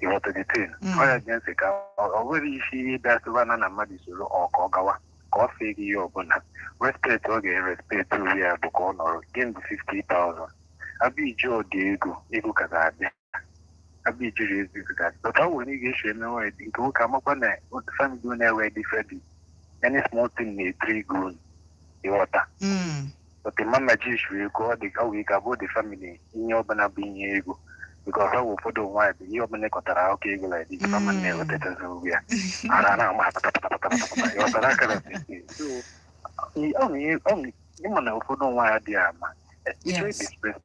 Ịghọta the thing? Ọ ya dị ntị ka ọ nwere isi ihe bịa sịba na mmadụ soro ọ ka ọ gawa ka ọ fee gị ihe ọbụla respect ọ ga-erespect ori ya bụ ka ọ nọrọ gị bụ 50,000 abịa iji ọdị ego ego ka ga-abịa abịa ijiri ego ego ga-abịa, but ọ nwere ị ga-esi eme nwaanyị nke nwoke amakwa na family na-enwe different, any small thing na-etiri unu, ịghọta? But mama ji issue ego ọ dị ọ nwere ike abụ the family ihe ọbụla bụ ihe ego, because ọ bụ ụfọdụ nwaanyị bụ ihe ọbụla ịkọtara akụkọ ego like this mama na-ewetachazi ụgwọ ya ara na-ama pata pata pata pata pata, ịghọtara aka na so ịma na ụfọdụ nwaanyị adịghị ama ịchọ disrespect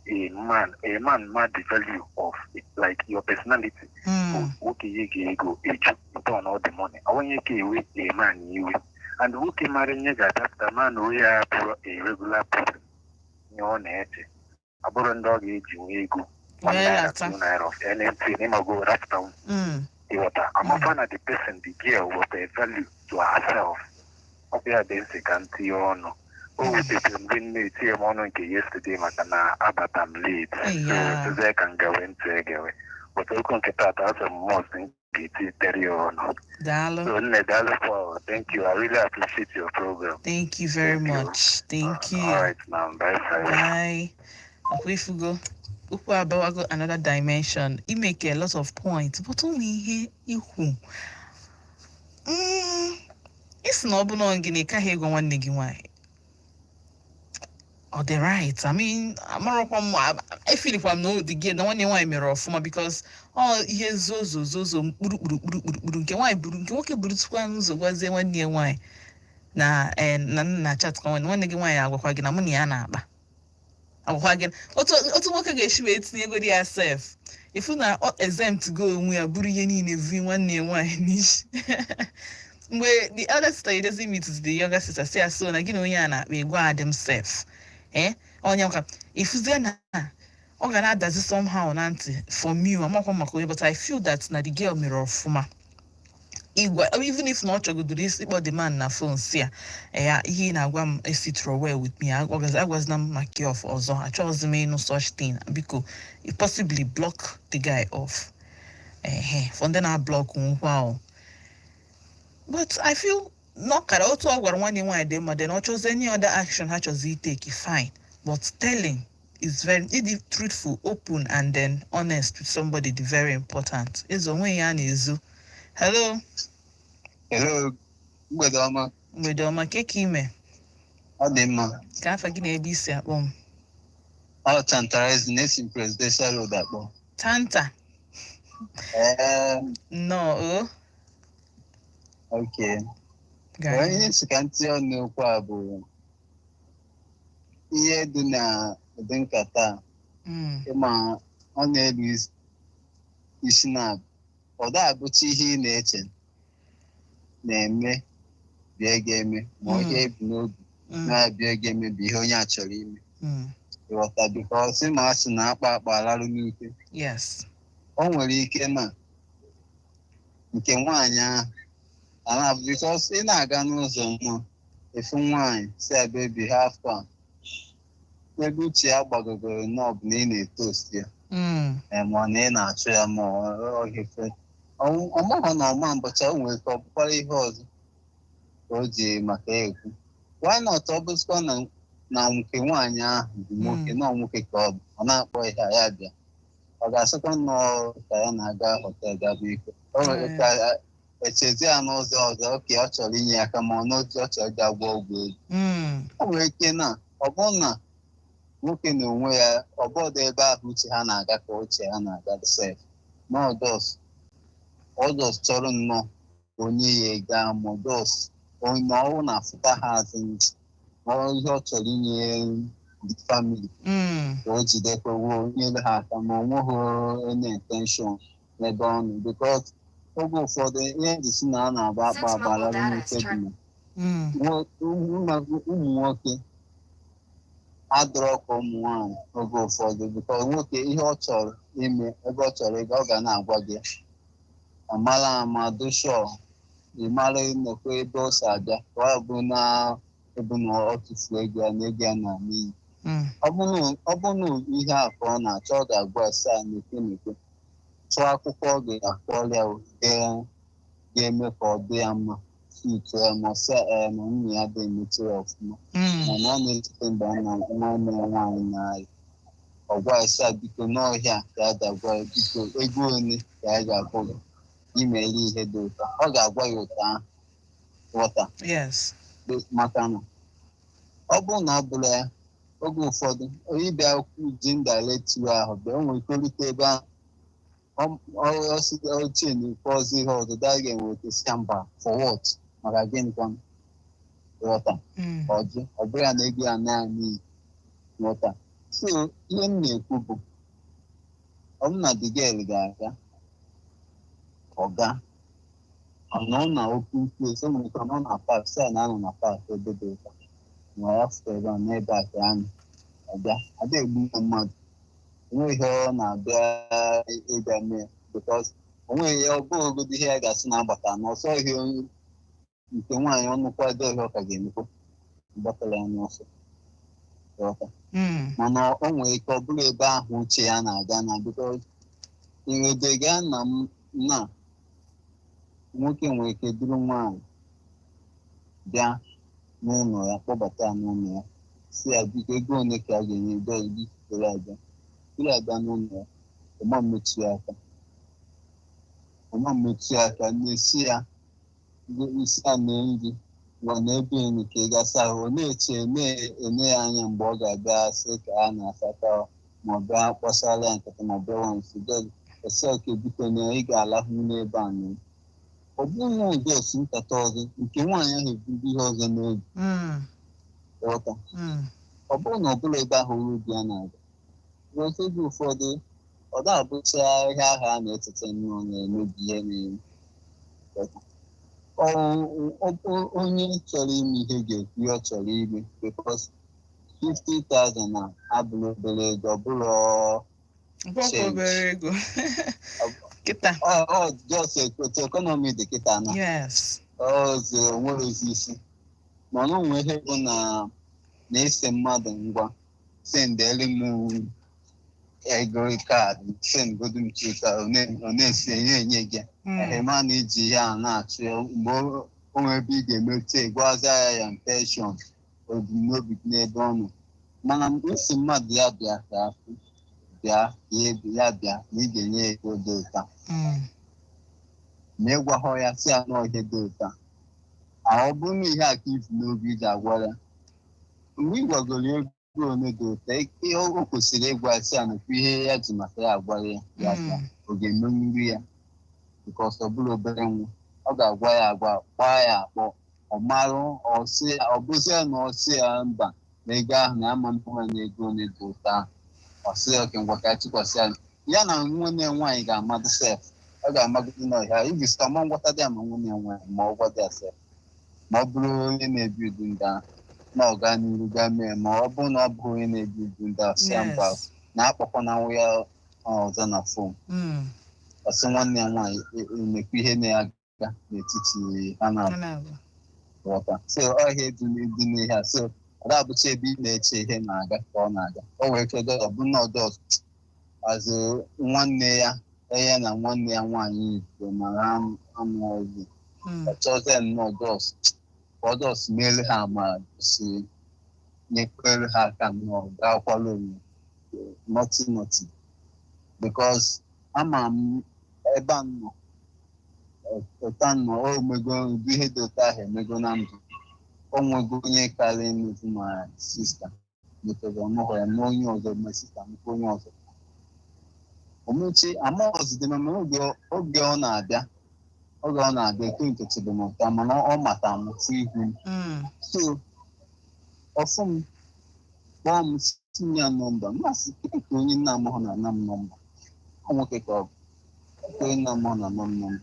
a man, a man ma the value of like your personality. Nwoke ihe ga-ego eju return all the money, ọ onye ka ewe a man iwe, and nwoke mara ihe ga-adapụta ma na onye ya bụrụ a regular person, ihe ọ na-eche ọ bụrụ ndị ọ ga-eji nwee ego one Wee naira, lata. 2 naira of anything ịmago rapụta. Ịghọta amafa na the person, the girl with a value to herself. Ọ bụ ya dị nsị ka m tinye ọnụ. O wutetere mgbe m na-etinye m ọnụ nke yesterday maka na abata m late, so tụzie ka m gawe ntị egewe, but okwu nke tata asị m must m ga-etitere ya ọnụ. Daalụ. So nne, daalụ for, thank you, I really appreciate your program. Thank you very Thank you. much. Thank you. All right now, bye bye. Bye. Akwa okwu abawago another dimension. I make a lot of points, but only ihe ikwu. Isi na ọ bụ na gịnị ka ha ịgwa nwanne gị nwaanyị. Ọ dị right? I mean, amarọkwa m, efilikwa m na o dị gị na nwanne nwaanyị mere ọfụma, because ọ ihe zozo zozo, mkpụrụ kpuru kpuru kpuru kpuru, nke nwaanyị buru, nke nwoke burutụkwa n'ụzọ gwazie nwanne ya nwaanyị na na nna chat ka nwanne gị nwaanyị agwakwa gị na mụ na ya na-akpa, agwakwa gị otu nwoke ga-esi wee tinye ego dị ya sef, ifu na ọ exempt go onwe ya, buru ihe niile vu nwanne ya nwaanyị n'isi. Mgbe the elder sister ejezi meet the younger sister, si ya, so na gị na onye a na-akpa egwu adị m sef, onye nka ifuzie na ọ ga na-adazi somehow na ntị. For me, amakwa maka onye, but I feel that na the girl mere ọfụma ịgwa, even if na ọ chọgodoro isi ịkpọ the man na phone, si ya ya ihe ị na-agwa m esitro well with me, agwazina m maka ya ọzọ, achọghịzi m ịnụ such thing, biko. Possibly block the guy off, ehe, for ndị na-block nwukwa o. But I feel na ọ kara otu ọ gwara nwanne nwaanyị dị mma. Then ọ chọzi any other action ha chọzi itake, fine, but telling is very, ịdị truthful, open and then honest with somebody dị very important. Ịzụ onwe ya a na-ezu. Hello. Hello, mgbede ọma. Mgbede ọma, ke ka ime? Ọ dị mma. Ka afa gị na ebe isi akpọ m? Ọ Tantalizing, na-esi Presidential Road akpọ. Tanta. Ee. Nnọọ o. Okay. Gaa. Onye si ka ntinye ọnụ okwu a bụ ihe dị na ụdị nkata a. Ịma ọ na-elu isi na ọ da abụcha ihe ị na-eche na-eme bịa ga-eme, ma ihe ebu n'obi na-abịa ga-eme bụ ihe onye a chọrọ ime. Ịghọta? Because ma a sị na akpa akpa alarụ n'ute. O nwere ike na nke nwaanyị ahụ ana, because ị na-aga n'ụzọ mmụọ, efu nwaanyị si ya, "Baby, have fun," ebe uche ya gbagogoro nnọọ bụ na ị na-etost ya, ma ọ na ị na-achụ ya, ma ọ hefe ọmaghọ na ọma mbọcha. O nwere ike ọ bụkwara ihe ọzọ ka o ji maka ya ekwu. Why not? Ọ bụzikwa na nke nwaanyị ahụ bụ nwoke, na nwoke ka ọ bụ, ọ na-akpọ ihe a ya bịa, ọ ga-asịkwa nnọọ ka ya na-aga hotel gaba iko. O nwere ka echezi ya n'ụzọ ọzọ oke ọ chọrọ inye aka, ma ọ n'otu ọ chọrọ ịga gwọ ọgwụ ego. O nwere ike na ọ bụrụ na nwoke na onwe ya ọbọdụ ebe ahụ uche ha na-aga ka uche ha na-aga sef, na ọdọs chọrọ nnọọ onye ya ego ahụ, ma ọdọs na ọwụ na-afụta ha azụ ihe ọ chọrọ inye the family, ka o jidekwewo nyere ha aka, ma o nweghị any intention n'ebe ọ nọ, because oge ụfọdụ ihe ndị si na a na-agba akpa agbara n'ike dị na ụmụ nwoke adọrọ ka ụmụ nwaanyị oge ụfọdụ, because nwoke, ihe ọ chọrọ ime, ebe ọ chọrọ ịga, ọ ga na-agwa gị amala ama dụshọ, ị mara nnọkọ ebe o si abịa, ka ọ bụ na ebe na ọ tụfuo ego ya na ego ya na n'iyi. Ọ bụ na ihe a ka ọ na-achọ, ọ ga-agwa asa n'ekwe n'ekwe, chọọ akwụkwọ ọ ga-akpọrọ ya ga-eme ka ọ dị ya mma, suit ya, ma sị ee na nwunye ya dị emetụ ya ọfụma, mana ọ na-echeta mgbe nna nwanne ya nwaanyị na-ayị, ọ gwa asa, biko, n'ọhịa ka a ga-agwa ya, biko, ego ole ka a ga-akwụ gị imere ihe dị ụtọ? Ọ ga-agwa ya ụtọ ahụ, ghọta? Yes. Maka na ọ bụrụ na ọ bụla ya, oge ụfọdụ ịbịa ji indirect way ahụ bịa, o nwere ike orute ebe ahụ, ochie na ikpe ọzọ, ihe ọzọ da ga-enweta si mba, for what, maka gịnị kwanụ? Ghọta? Ọjụ ọ bụrụ ya na ego ya naanị, ghọta? So ihe m na-ekwu bụ, ọ bụ na the girl ga-aga, ọga ọ nọ na open place, o nwere ike ọ nọ na park, sị na anọ na park ebe dị ụta, ma ya fụta ebe a n'ebe a ka ya nọ, ọbịa ada egbu mmadụ, onweghị ihe ọ na-abịa ịbịa mee, because onweghị ọ bụghị ogodo ihe ya ga-asị na agbata n'ọsọ, ihe nke nwaanyị ọnụ kwado, ihe ọ ka ga-emekwa gbatara ya n'ọsọ, ghọta? Mana o nwere ike ọ bụrụ ebe ahụ uche ya na-aga na, because iwedega na m na nwoke nwere ike duru nwaanyị bịa n'ụlọ ya, kpọbata ya n'ụlọ ya, si ya, biko, ego ole ka a ga-enye bịa gị were abịa, were abịa n'ụlọ ya, ọma mmetụ ya aka, ọma mmetụ ya aka, na-esi ya isi ya na nri. Ngwa na ebe enyi ka ị gasa ahụ, ọ na-eche na-ene ya anya mgbe ọ ga-abịa sị ka a na-asata, ma ọ bịa kpọsara ya nkata, ma ọ bịawa nso esi oke, biko na ị ga-alahụ n'ebe a. Nọ ọ bụrụ na ụdị osi nkata ọzọ nke nwaanyị ahụ ebugo ihe ọzọ n'obi. Ghọta? Ọ bụrụ na ọ bụla ebe ahụ uru ya na-aga oge ụfọdụ, ọ da-abụcha ihe ahụ a na-echeta nnọọ na-emebi ihe na-eme. Onye chọrọ ime ihe ga-ekwu ihe ọ chọrọ ime, because 50,000 na abụrụ obere ego, ọ bụrụ Bụkwa obere ego kịta. Ọ just otu economy dị kịta na ọzọ nwere ozi isi, mana o nwere ihe bụ na na-ese mmadụ, ngwa, sendelu m ego kaadị, sendgodu m chika, ọ na-esi enye gị ma na iji ihe a na-achụ mgbe o nwere ebe ị ga-emete gwaza ya ya intention, ebumnobi gị n'ebe ọ nọ. Mana isi mmadụ ya bịa ka afụ bịa ya bịa na ị ga-enye ya ego dị ụta, ma ịgwahọ ya si ya nọọ ihe dị ụta, ọ bụrụ na ihe a ka ifu n'obi iji agwa ya, mgbe ị gwagoro ego one dị ụta, ihe o kwesịrị ịgwa si ya nakwa ihe ya ji maka ya agwa ya, ya bịa, ọ ga-emenwuru ya, because ọ bụrụ obere nwa, ọ ga-agwa ya agwa, gbaa ya akpọ, ọ marụ ọ bụzie na ọ sị ya mba, na ego ahụ na ama mkpụrụ na ego one dị ụta ahụ, ọ sị ya oke, ngwa, ka tụkwasị ya, ya na nwanne nwaanyị ga-amadụ sef, ọ ga-amagide n'ọhịa iji sị ọma ngwọta dị ama nwanne ya nwaanyị, ma ọ gwada ya sef, ma ọ bụrụ onye na-ebi udu ndị ahụ na ọ gaa n'iru gaa mee, ma ọ bụrụ na ọ bụrụ onye na-ebi udu ndị ahụ, sị ya mba, na-akpọkwana ya ọzọ na phone. Ọsị nwanne ya nwaanyị emekwa ihe na-aga n'etiti ha na-aghọta. So ọhịa dị n'ihe a, so ọ ga-abụcha ebe ị na-eche ihe na-aga ka ọ na-aga. O wee kedo ọ bụ na ọdọ azụ nwanne ya ya na nwanne ya nwaanyị igbo mara amụọzi, ọ chọzie nnọọ dos ọdọs meere ha amara, si nyekwere ha aka nnọọ gakwala onwe, nothing, nothing, because ama m ebe a nọ ụta nọ, o mego ụdị ihe dị ụtọ ahụ emego na ndụ, o nwego onye karịrị nnukwu ma sister metere ọmụhụ ya na onye ọzọ, ma sister nnukwu onye ọzọ omechi amaghọzide, mana oge ọ na-abịa, oge ọ na-abịa ekwentị m ụta, mana ọ mata m fụ ihu m. So ọfụ m kpọọ m si m ya nọmba mmasị ka onye nna amahụ na ana m nọmba ọ nwoke ka ọ bụ ka onye nna amahụ na ana m nọmba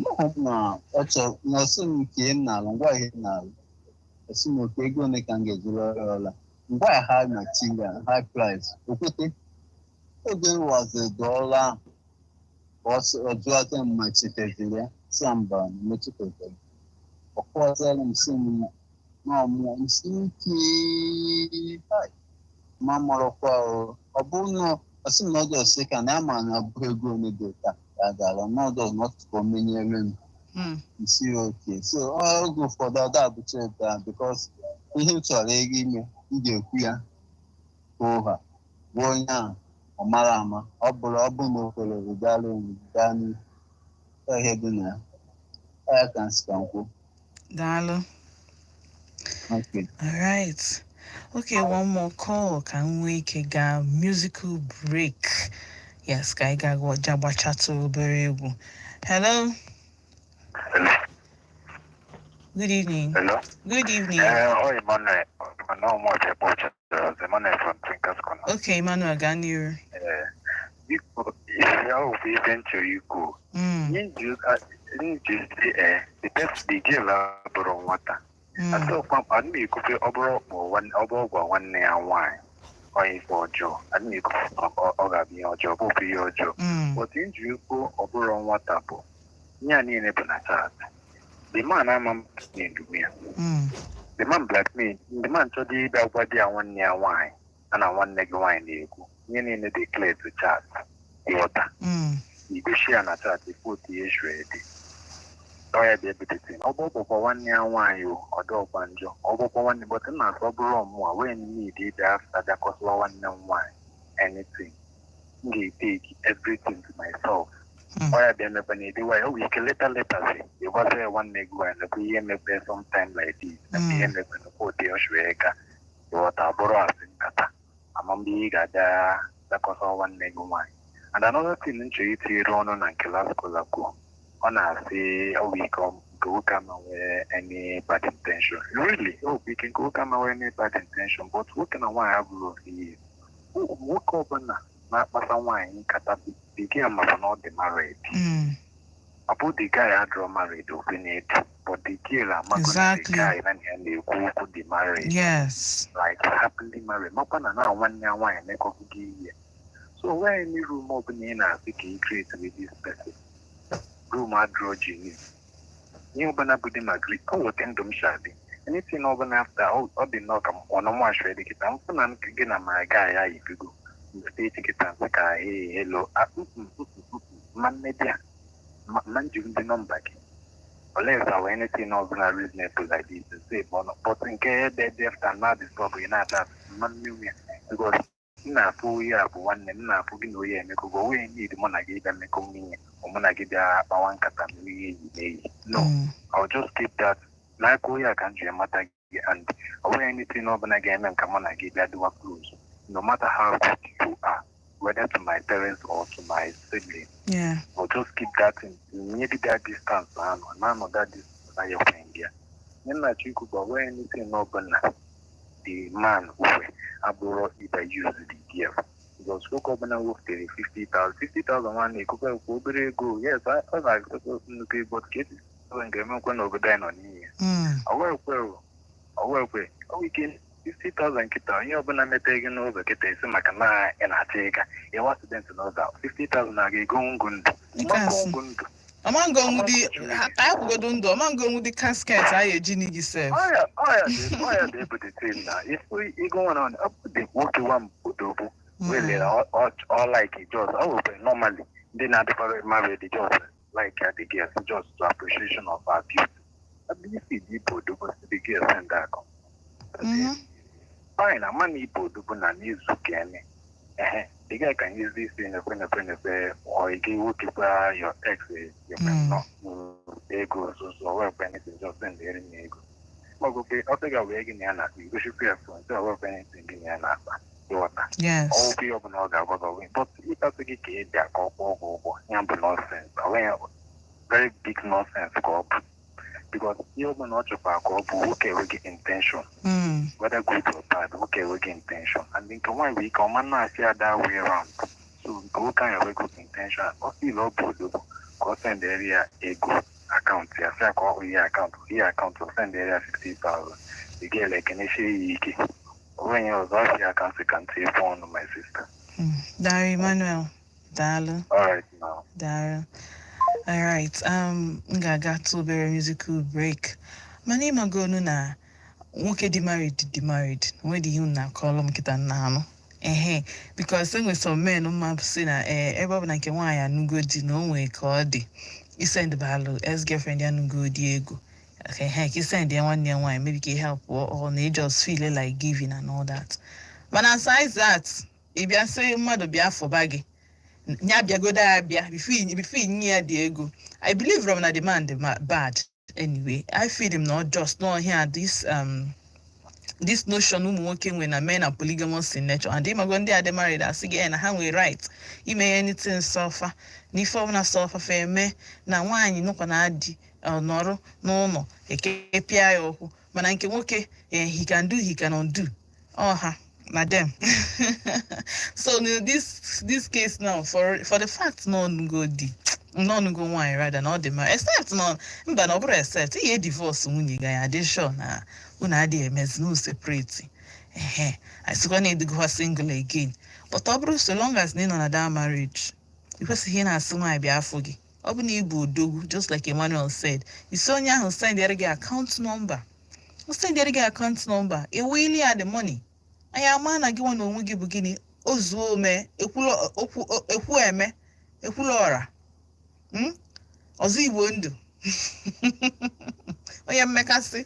mụ na ọ chọrọ na ọsị m nke m na-alụ, ngwa ihe m na-alụ, ọsị m oke ego ole ka m ga-eji rụọ ọla, ngwa ya high material, high price, okwete oge m waziri dọọla ahụ, ọ jụọta m ma chetaziri ya, si ya mba, mechetatere, ọ kọwazara m, si m n'ọmụọ m si ike ma mụrụkwa ọ bụrụ na ọsị m na ọdọ ọsị ka na ama na ọ bụghị ego ole dị ụta ka a ga-alụ n'ọdọ na ọtụkọ menyere m isi oke. So oge ụfọdụ ọ da-abụcha ebe a, because ihe m chọrọ ego ime, m ga-ekwu ya ụha gwa onye ahụ, ọ mara ama, ọ bụrụ ọ bụ na o kwere gara onwe gaa n'ihu ihe dị na ya. Ya ka m si ka m kwuo. Daalụ. Okay. All right. Okay, one more call. Ka m nwee ike gaa musical break? Yes, ka anyị ga jagbachatụ obere egwu. Hello. Hello. Good evening. Hello. Good evening. Oh, Emmanuel. Emmanuel Moje, Emmanuel from Thinkers Corner. Okay, Emmanuel, gaa n'iru. Biko, isi ahụ bụ ife m chọrọ ikwu. Nji si the girl abụrụ nwata. Asọkwa adị m ekwufe ọ bụrụ ọ bụrụ gwa nwanne ya nwaanyị ọ ife ọjọọ, adị m ekwufe ọ ga-abụ ihe ọjọọ, ọ bụkwa ihe ọjọọ. Otu nji ikwu ọ bụrụ nwata bụ ihe a niile bụ na chat. The man ama blackmail ya. The man blackmail, the man chọrọ ịbịa gwa di ya nwanne ya nwaanyị a na nwanne gị nwaanyị na-ekwu ihe niile dị clear to chat, ịghọta? Igosi ya na chat ife otu ihe siri dị, ọ ya bụ ebutete ọ bụ ọgbọkwa nwanne ya nwaanyị o ọ dọọkwa njọ, ọ bụkwa nwanne, but nna asị ọ bụrụ ọmụwa wee need ịbịa after bịakọsịwa nwanne m nwaanyị anything, m ga-etake everything to myself. Ọ ya bịa mekwa na edewa ya, o nwere ike later later si ịgbasa ya nwanne gị nwaanyị, nakwa ihe mekwe sometime like this, nakwa ihe mekwe, nakwa ụdị ọchụ ka ịghọta bụrụ asị nkata ama mgbe ị ga-abịa dakọta nwanne gị nwaanyị. And another thing m chọrọ itinyere ọnụ na nke last caller kwuo, ọ na-asị ọ bụ ike nke nwoke ama nwee any bad intention. Really, ọ bụ ike nke nwoke ama nwee any bad intention, but nwoke na nwaanyị abụrụ ofu ihe. Nwoke ọbụla na-akpasa nwaanyị nkata bigi maka na ọ dị married, ọ bụ the guy adịrọ married okwe na-edu, but the girl amago na the guy na ya na-ekwu okwu dị married, like happily married, makwa na na nwanne ya nwaanyị emekọgide ihe. So nwee any room ọbụla ị na-asị ka ị create with this person, room adịrọ genuine. Ihe ọbụla bụ dị ma gri ọ weta ndụ m shadi anything ọbụla after ọ dị nnọọ ka ọnụmụ dị kịta mfụ na nke gị na my guy ya yibigo steeti kịta, nsị ka, "Hey, hello." Ah, ma mmedi a ma njiri ndị nọmba gị unless our anything ọbụla reasonable like this say, but nke ebe dị after na disturb ị na-ata mma mmiri ya, because m na-afụ onye a bụ nwanne m, na-afụ gị na onye emekọgo onye need mụ na gị bịa mmekọ nwunye ọ mụ na gị bịa kpawa nkata mere ihe eyi na eyi. No, I'll just keep that n'aka onye a ka m ji mata gị, and ọ bụghị anything ọbụla ga-eme nka mụ na gị bịa dịwa close, no matter how good you are, whether to my parents or to my siblings. I'll just keep that in maybe that distance ahụ na anọ that distance na ya ekwe gị ya. Ihe m na-achọ ikwu bụ ọ bụghị anything ọbụla the man ukwe abụrụ ịba use the girl, because nwoke ọbụla wepụtere 50,000, 50,000 nwanne ekwukwa ekwu obere ego. Yes, ọ na-agụta nnukwu ego, but ka esi nke emekwe n'obodo anyị nọ n'ihe ya. Ọwekwe ọwekwe ọ ike 50,000 nkịta onye ọbụla mepee gị n'ụzọ kịta esi maka na ị na-achọ ịga ịwa accident n'ụzọ, 50,000 na-aga ego ngụ ndụ. Nke a sị. Ngụ ndụ. Ọmangonwu dị akwụgodo ndụ, ọmangonwu dị casket a eji n'igi sef. Ọya ọya dị ọya dị ebute tin na ifu ego nwa na ọ bụ dị nwoke wa odogwu welere ọ like just ọ nwekwe normally ndị na-adịkwara married just like the girls just to appreciation of our beauty. Isi dị ibu odogwu si the girls send akọ fine, ama na ibu odogwu na n'izu ka eme ehe the guy can easily say nekwe nekwe nekwe or ị ga-ewokekwa your ex ekwe nọ ego so so wekwe anything, just send eri m ego maọbụ ọ ga wee gị na ya na-akpa igosikwa ya phone sị ọwekwe anything gị na ya na-akpa, ịghọta? Yes. Ọwụkwụ ihe ọbụla ọ ga-agwa gị ọwụ, but ịkpasị gị ka ị bịa ka ọ kwụọ ụgwọ ụgwọ ya bụ nonsense. Ọ ya very big nonsense ka ọ bụ, because ihe ọbụla ọ chọkwara ka ọ bụ nwoke enweghị intention, whether good or bad, nwoke enweghị intention, and nke nwaanyị nwere ike ọma na-asị ya that way round. So nke nwoke ahụ enweghị intention, ọ feel ọ bụ odogwu ka ọ sendere ya ego akaụntụ ya, sị ya ka ọ hụ ihe akaụntụ ihe akaụntụ, ọ sendere ya 50,000, the girl ekenesie ya ike onwe ya ọzọ ọ sị ya ka nsị ka ntị efu ọnụ, my sister. Daalụ, Emmanuel. Daalụ. All right now. Daalụ. All right. M ga-aga tụ obere musical break. Mana ịmagonu na nwoke dị married dị married. Nwedị ihe unu na-akọlụ m kịta nna anụ. Ehe, because enwe some men mma sị na ee ebe ọ bụ na nke nwaanyị anụgo di na o nwee ka ọ dị isend balụ ex girlfriend ya anụgo di ego. Ehe, ka isend ya nwanne ya nwaanyị, maybe ka ị help or na ị just feel like giving and all that. Mana aside that, ị bịa sị mmadụ bịa fụba gị nya bịagodo abịa before inye ya dị ego. I believe from na the man dị bad anyway. I feel him not just not here, this notion ụmụ nwoke nwe na men are polygamous in nature, and ịmago ndị a dị married asị gị na ha nwere right ime anything sọfa na ife ọbụla sọfa fa eme, na nwaanyị nọkwa na adị nọrọ n'ụlọ ekepịa ya ụkwụ, mana nke nwoke, he can do, he can undo ọha na them. So in this case now, for the fact na ọnụgo di n'ọnụgo nwaanyị rather na ọ dị mma, except na mba na ọ bụrụ except ihe divorce nwunye gị, adị sure na unu adịghị emezi na separate, ehe, asịkwa na edigokwa single again. But ọ bụrụ so long as na ị nọ na that marriage, ị kwesịghị ị na-asị nwaanyị bịa afọ gị. Ọ bụ na ị bụ odogwu, just like Emmanuel said, isi onye ahụ sendịrị gị account number, o sendịrị gị account number, eweli ya the money. Anyị ama na gị nwa na onwe gị bụ gịnị o zuo ome ekwu eme ekwula ọra. Ọzọ Igbo ndụ onye mmekasị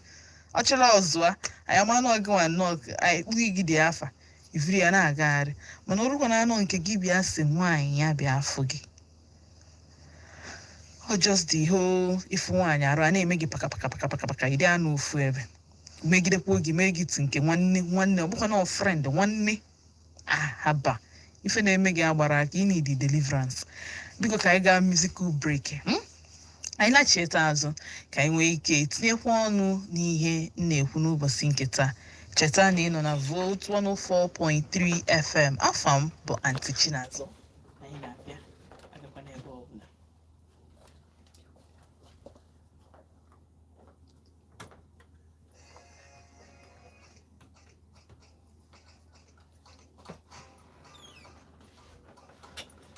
ọchịrị ọzụa, anyị ama na gị nwa nnọọ anyị kpụ gị dị afa ifiri ya na-agagharị, mana orukwa na anọ nke gị bịa sị nwaanyị ya bịa afụ gị. Ọ just the whole ifu nwaanyị arụ a na-eme gị paka paka paka paka paka, ịdị anụ ofu ebe megidekwa oge mee gị ti nke nwanne nwanne, ọ bụkwa na friend nwanne ahaba ife na-eme gị agbara aka. Ị need deliverance. Biko, ka anyị gaa musical break, Anyị lachieta azụ ka anyị nwee ike tinyekwa ọnụ n'ihe m na-ekwu n'ụbọchị nke taa. Cheta na ị nọ na Volt 104.3 FM. Afa m bụ Aunty Chinazọ. Anyị na-abịa, agakwa n'ebe ọbụla.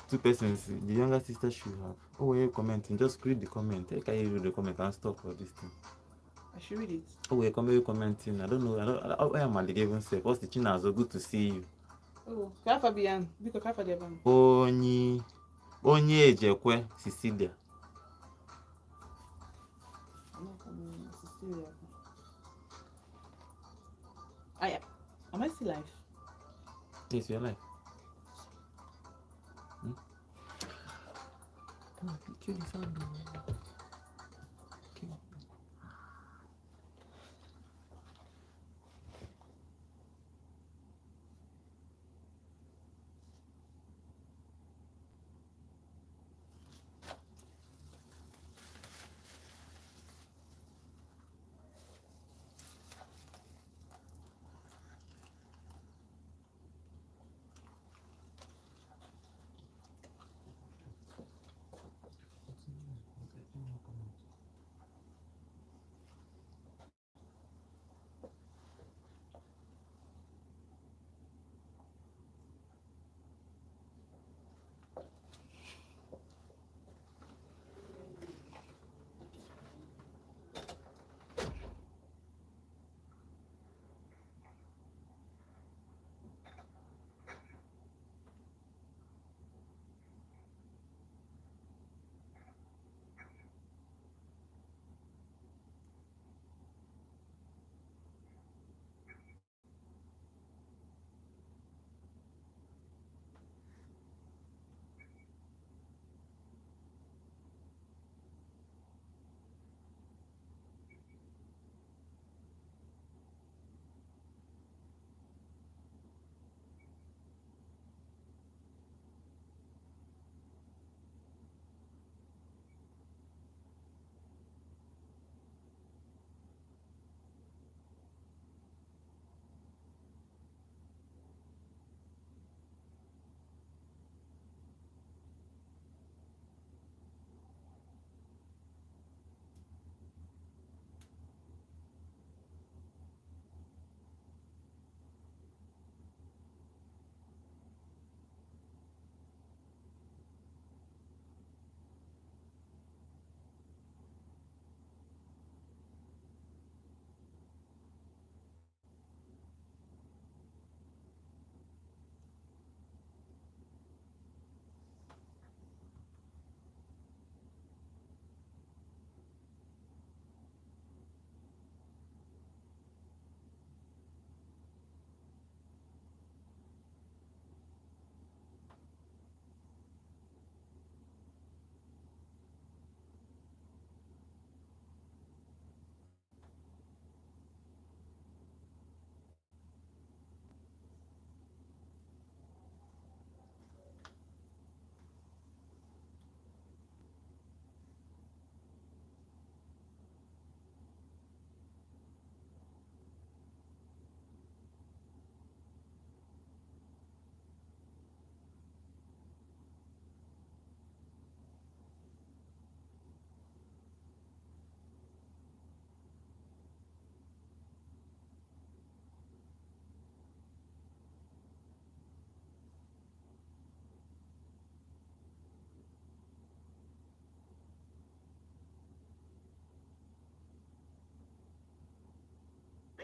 Two persons, the younger sister should have. Oh, when you commenting, just read the comment. Can you read the comment and stop for this thing? I should read it. Oh, wait, come here commenting. I don't know. I don't. I, where am I even say? What's the Chinazo? Good to see you. Oh, ka afa biyan. Biko, ka afa dị ebe ahụ. Onye Ejekwe Cecilia. Cecilia. Am I still live? Yes, you're live. Oh, kill the sound. Okay.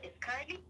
Is currently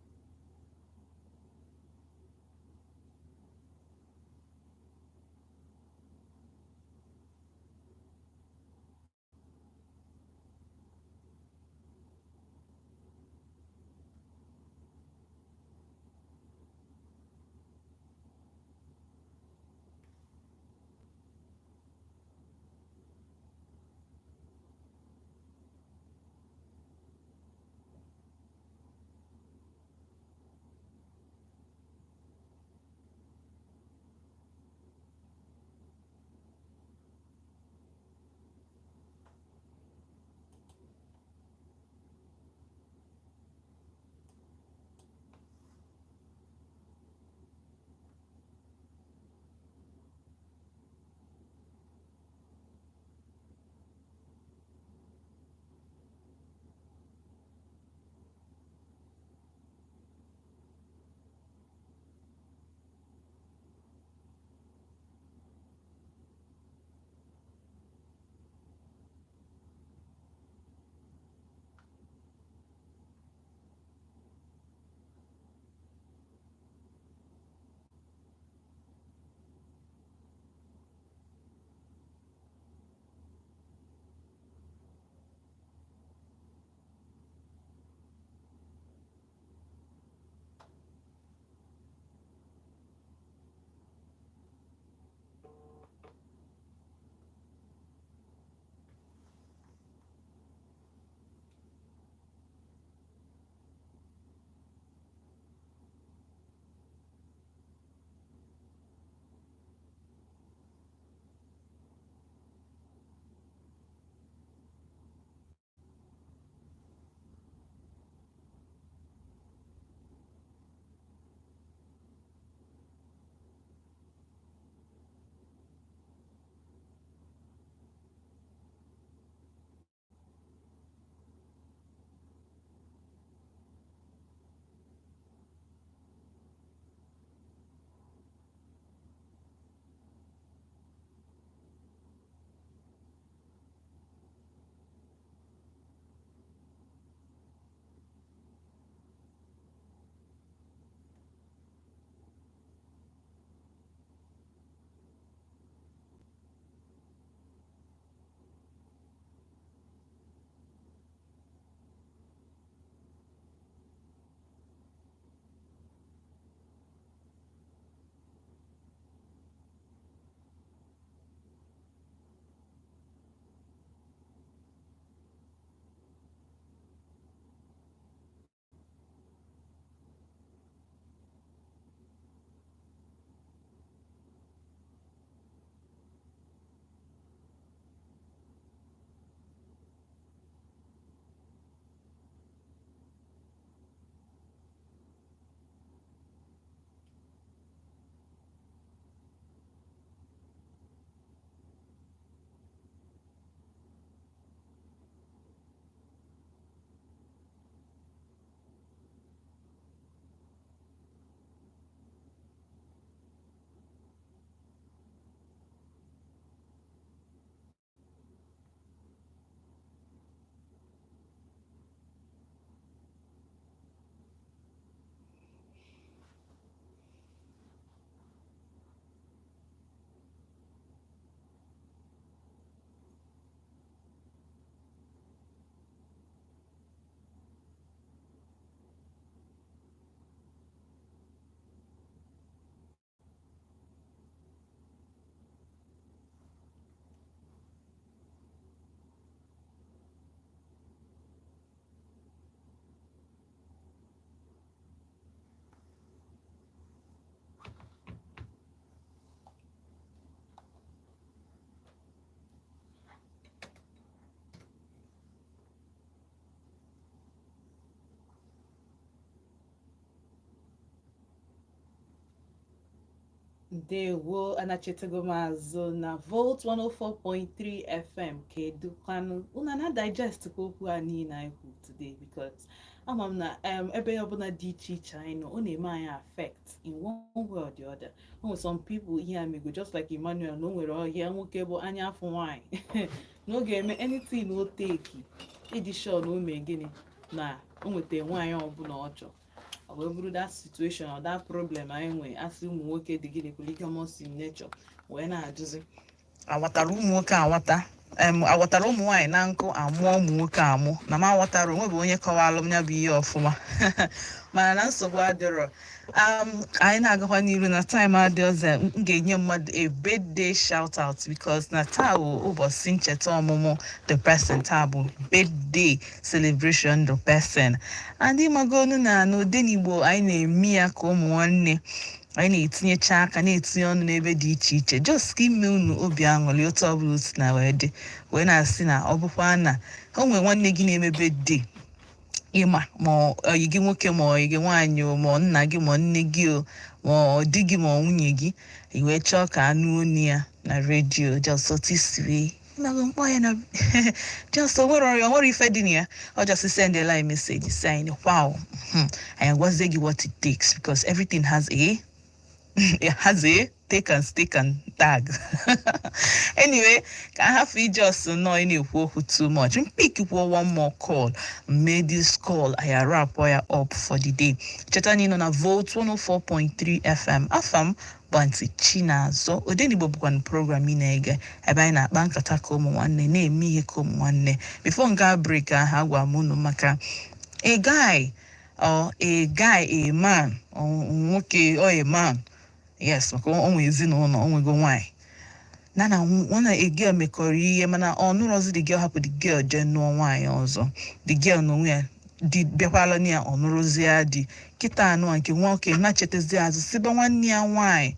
Ndewo, anachetago m azụ na Volt 104.3 FM. Kedụkwanụ unu na digest kwa okwu a niile anyị kwuru today? Because ama m na ebe ọbụla dị iche iche anyị nọ, ọ na-eme anyị affect in one way or the other. O nwere some people ihe a mego, just like Emmanuel, na o nwere ọhịa nwoke bụ anya afọ nwaanyị, na ọ ga-eme anything o take ịdị sure na o mee gịnị, na o nweta nwaanyị ọbụla ọ chọrọ. Ọ wee bụrụ that situation or that problem anyị nwee, asị ụmụ nwoke dị gịnị, polygamous in nature, wee na-ajụzi awatara ụmụ nwoke awata, awatara ụmụ nwaanyị na nkụ amụọ ụmụ nwoke amụ, na m aghọtara onwe bụ onye kọwalụ m ya bụ ihe ọfụma, mana na nsogbu adịrọ. Anyị na-agakwa n'iru na time adị ọzọ. M ga-enye mmadụ a birthday shout out because na taa bụ ụbọchị ncheta ọmụmụ the person. Taa bụ birthday celebration the person, and ịmagonu na n'Odenigbo anyị na-eme ya ka ụmụ nwanne anyị na-etinyecha aka, na-etinye ọnụ n'ebe dị iche iche, just ka ime unu obi aṅụrị otu ọbụla otu na wee dị, wee na-asị na ọ bụkwa na o nwere nwanne gị na-eme birthday, ịma ma ọyị gị nwoke, ma ọyị gị nwaanyị o, ma nna gị, ma nne gị o, ma ọ di gị, ma ọ nwunye gị, i wee chọọ ka anụ onu ya na redio, just otu isi wee ịmago mkpọ ya na just o nwere ọrịa, o nwere ife dị na ya, ọ just send a line message si anyị, wow, anyị agwazie gị what it takes, because everything has a take and stick and tag. Anyway, ka a hafụ ijos nọ ị na-ekwu okwu too much, m pick kwuo one more call, mee this call, I wrap ya up for the day. Cheta na ị nọ na Volt 104.3 FM. Afa m bụ Aunty Chinazọ. Odenigbo bụkwa program ị na-ege, ebe anyị na-akpa nkata ka ụmụ nwanne, na-eme ihe ka ụmụ nwanne. Before nga break ahụ, agwa m unu maka a guy or a guy, a man or nwoke or a man, yes, maka o nwe ezinụlọ, o nwego nwaanyị, na na a girl mekọrọ ihe, mana ọ nụrọzi the girl, hapụ the girl jee nụọ nwaanyị ọzọ. The girl n'onwe ya di bịakwala na ya, ọ nụrụzie ya di kịta anụ a. Nke nwoke na-chetazi azụ, sibe nwanne ya nwaanyị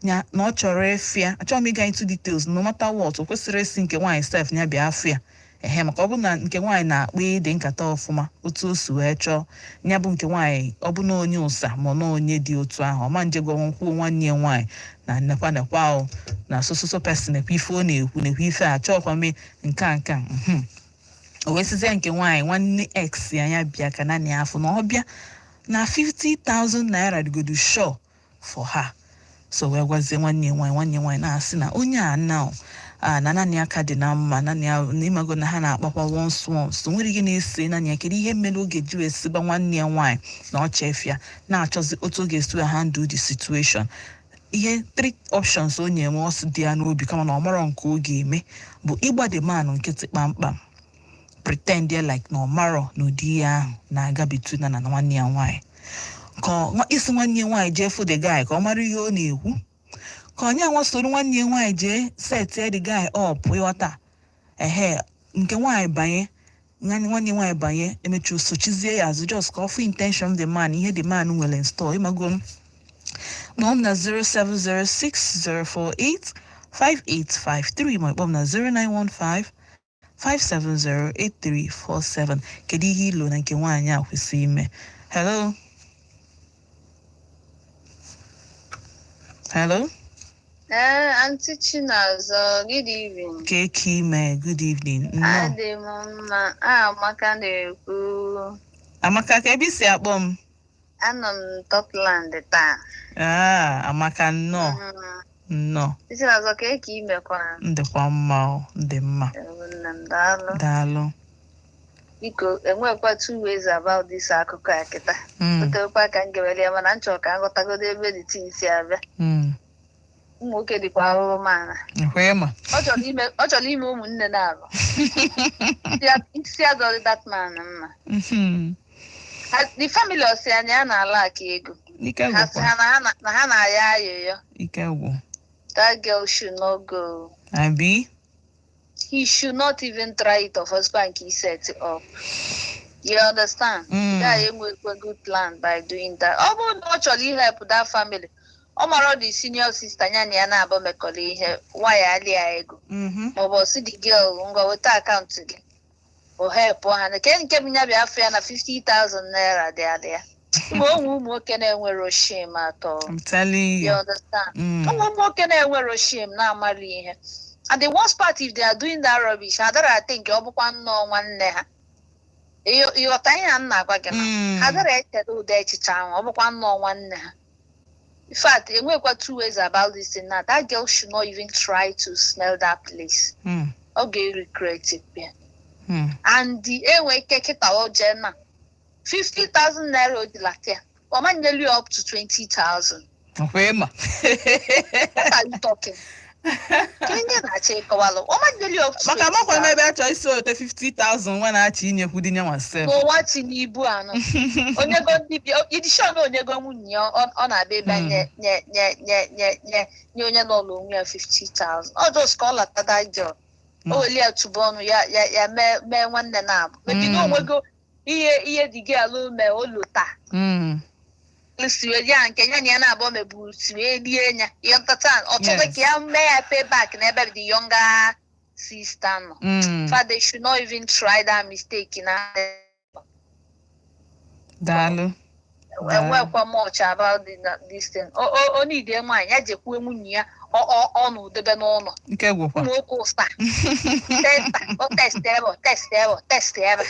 ya na ọ chọrọ ịfịa. Achọghị m ịga into details. No matter what, o kwesịrị isi nke nwaanyị sef ya bịa afụ ya, ehe, maka ọ bụ na nke nwaanyị na-akpa ịdị nkata ọfụma otu o si wee chọọ ya bụ nke nwaanyị, ọ bụ na onye ụsa ma ọ na onye dị otu ahụ, ọma nje gwa nkwuo nwanne ya nwaanyị na nekwa nekwa o na sososo person, nekwa ife ọ na-ekwu, nekwa ife a chọọkwa mee nke a nke a. O wee sizie nke nwaanyị, nwanne ex ya, ya bịa ka naanị ya afọ, na ọ bịa na 50,000 naira dịgodu sure for her. So wee gwazie nwanne ya nwaanyị. Nwanne ya nwaanyị na-asị na onye a now a na naanị aka dị na mma, naanị ya na ịmago na ha na-akpakwa once once, o nwere ihe na-ese naanị ya. Kedu ihe mere oge ji wee siba nwanne ya nwaanyị na ọ chefia, na-achọzi otu ọ ga-esi wee handle the situation? Ihe three options o nye m, ọ sị dị ya n'obi, kama na ọ marọ nke ọ ga-eme, bụ ịgba the man nkịtị kpamkpam, pretend ya like na ọ marọ na ụdị ihe ahụ na-aga between na nwanne ya nwaanyị, ka isi nwanne ya nwaanyị jee fụ the guy ka ọ mara ihe ọ na-ekwu, ka onye anwa soro nwanne ya nwaanyị jee set the guy up, ịghọta, ehe, nke nwaanyị banye, nwanne ya nwaanyị banye, emechi sochizie ya azụ, just ka ọ fụ intention the man, ihe the man nwere in store. Ịmago m, kpọọ m na 0706048 5853, ma kpọọ m na 0915 5708347. Kedu ihe ilo na nke nwaanyị a kwesịrị ime? Hello, hello. Aunty Chinazọ, good evening. Keke ime? Good evening, nnọọ. Adị m mma. Ah, Amaka na-ekwu. Amaka, ka ebe isi akpọ m? Anọ m Topland taa. Ah, Amaka, nnọọ. Nnọọ. Chinazọ, ka eke imekwara? Ndịkwa mma o, ndị mma. Nne m, daalụ. Daalụ. Biko, enwekwa two ways about this akụkọ a kịta. Otekwa ka m gewere ya, mana m chọrọ ka m ghọtagodo ebe the thing si abịa. Ụmụ nwoke dịkwa arụrụ mana. Ekwe ma. Ọ chọrọ ime ụmụnne na-abụ. Isi adọrị that man mma. The family ọsị anya ya na-ala aka ego. Ike Ha sị gwụkwa. ha na ha na-aya ayịyọ. Ike gwụ. That girl should not go. Abi. He should not even try it of husband he set it up. You understand? Mm. Guy enwekwa good plan by doing that. Ọ bụrụ na ọ chọrọ ihelp that family, ọ mara the senior sister ya na ya na-abụ mekọrọ ihe waya alịa ego. Maọbụ ọ sị the girl, ngwa, weta akaụntụ gị. O help ha. Nke bụ ya bịa afọ ya na 50,000 naira dị alị ya. Mgbe onwe ụmụ nwoke na-enwero shame atọ. I'm telling You you. understand? Ụmụ nwoke na-enwero shame na-amara ihe. And the worst part, if they are doing that rubbish, adara think ọ bụkwa nnọọ nwanne ha. Ịghọta ihe a m na-agwa gị na ha dara echere ụdị echiche ahụ, ọ bụkwa nnọọ nwanne ha. In fact, enwekwa two ways about this thing now. That girl should not even try to smell that place. Ọ ga-regret it ya. And the enwe ike kịta o jee na 50,000 naira o ji lata ya, ọ ma nyelu ya up to 20,000. Ọkwa ịma. What are you talking? Ka ihe na-achọ ịkọwalụ, ọ ma nyelu ya up to Maka amakwa m 20,000. Ebe a chọọ isi ote 50,000 nwa na-achọ inyekwu di nyanwa sef. N'ụwa Tinubu anọ onyego ndị bi idishon onyego nwunye ya, ọ na-abịa ebe nye nye nye nye nye nye nye onye nọ n'onwe ya 50,000. Ọ just ka ọ lata that girl, o weli ya tụba ọnụ ya ya ya mee nwanne na-abụ mebi na onwego ihe dị gị alụ mee olu taa. Siwe ya nke ya na ya na-abụ meburu siwe rie ya ihe ntata ọ chọrọ ka ya mee ya pay back n'ebe the younger sister nọ. In fact, they should not even try that mistake na. Daalụ. Enwekwa much about this thing. O need nwaanyị ya jekwuo nwunye ya ọ na udebe n'ụlọ. Nke gwụkwa. Ụmụ nwoke ụsa testa o, test ebe o, test ebe o, test ebe.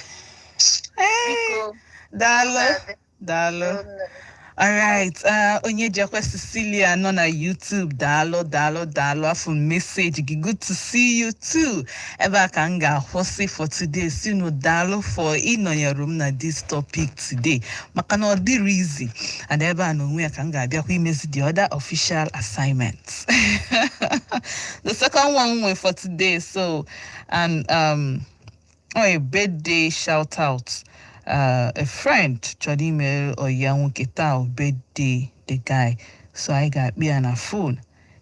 Biko. Daalụ. Daalụ. Alright, onye jekwe Cecilia nọ na YouTube, daalụ, daalụ, daalụ. Afọ message gị, good to see you too. Ebe a ka m ga-akwụsị for today. Sinu daalụ for ịnọnyere m na this topic today, maka na ọ dịrị easy. And ebe a na onwe ya ka m ga-abịakwa imezi the other official assignments, the second one nwe for today. So and oh, a birthday shout out. A friend chọrọ ime ọya nwoke taa o birthday the guy, so anyị ga-akpị ya na phone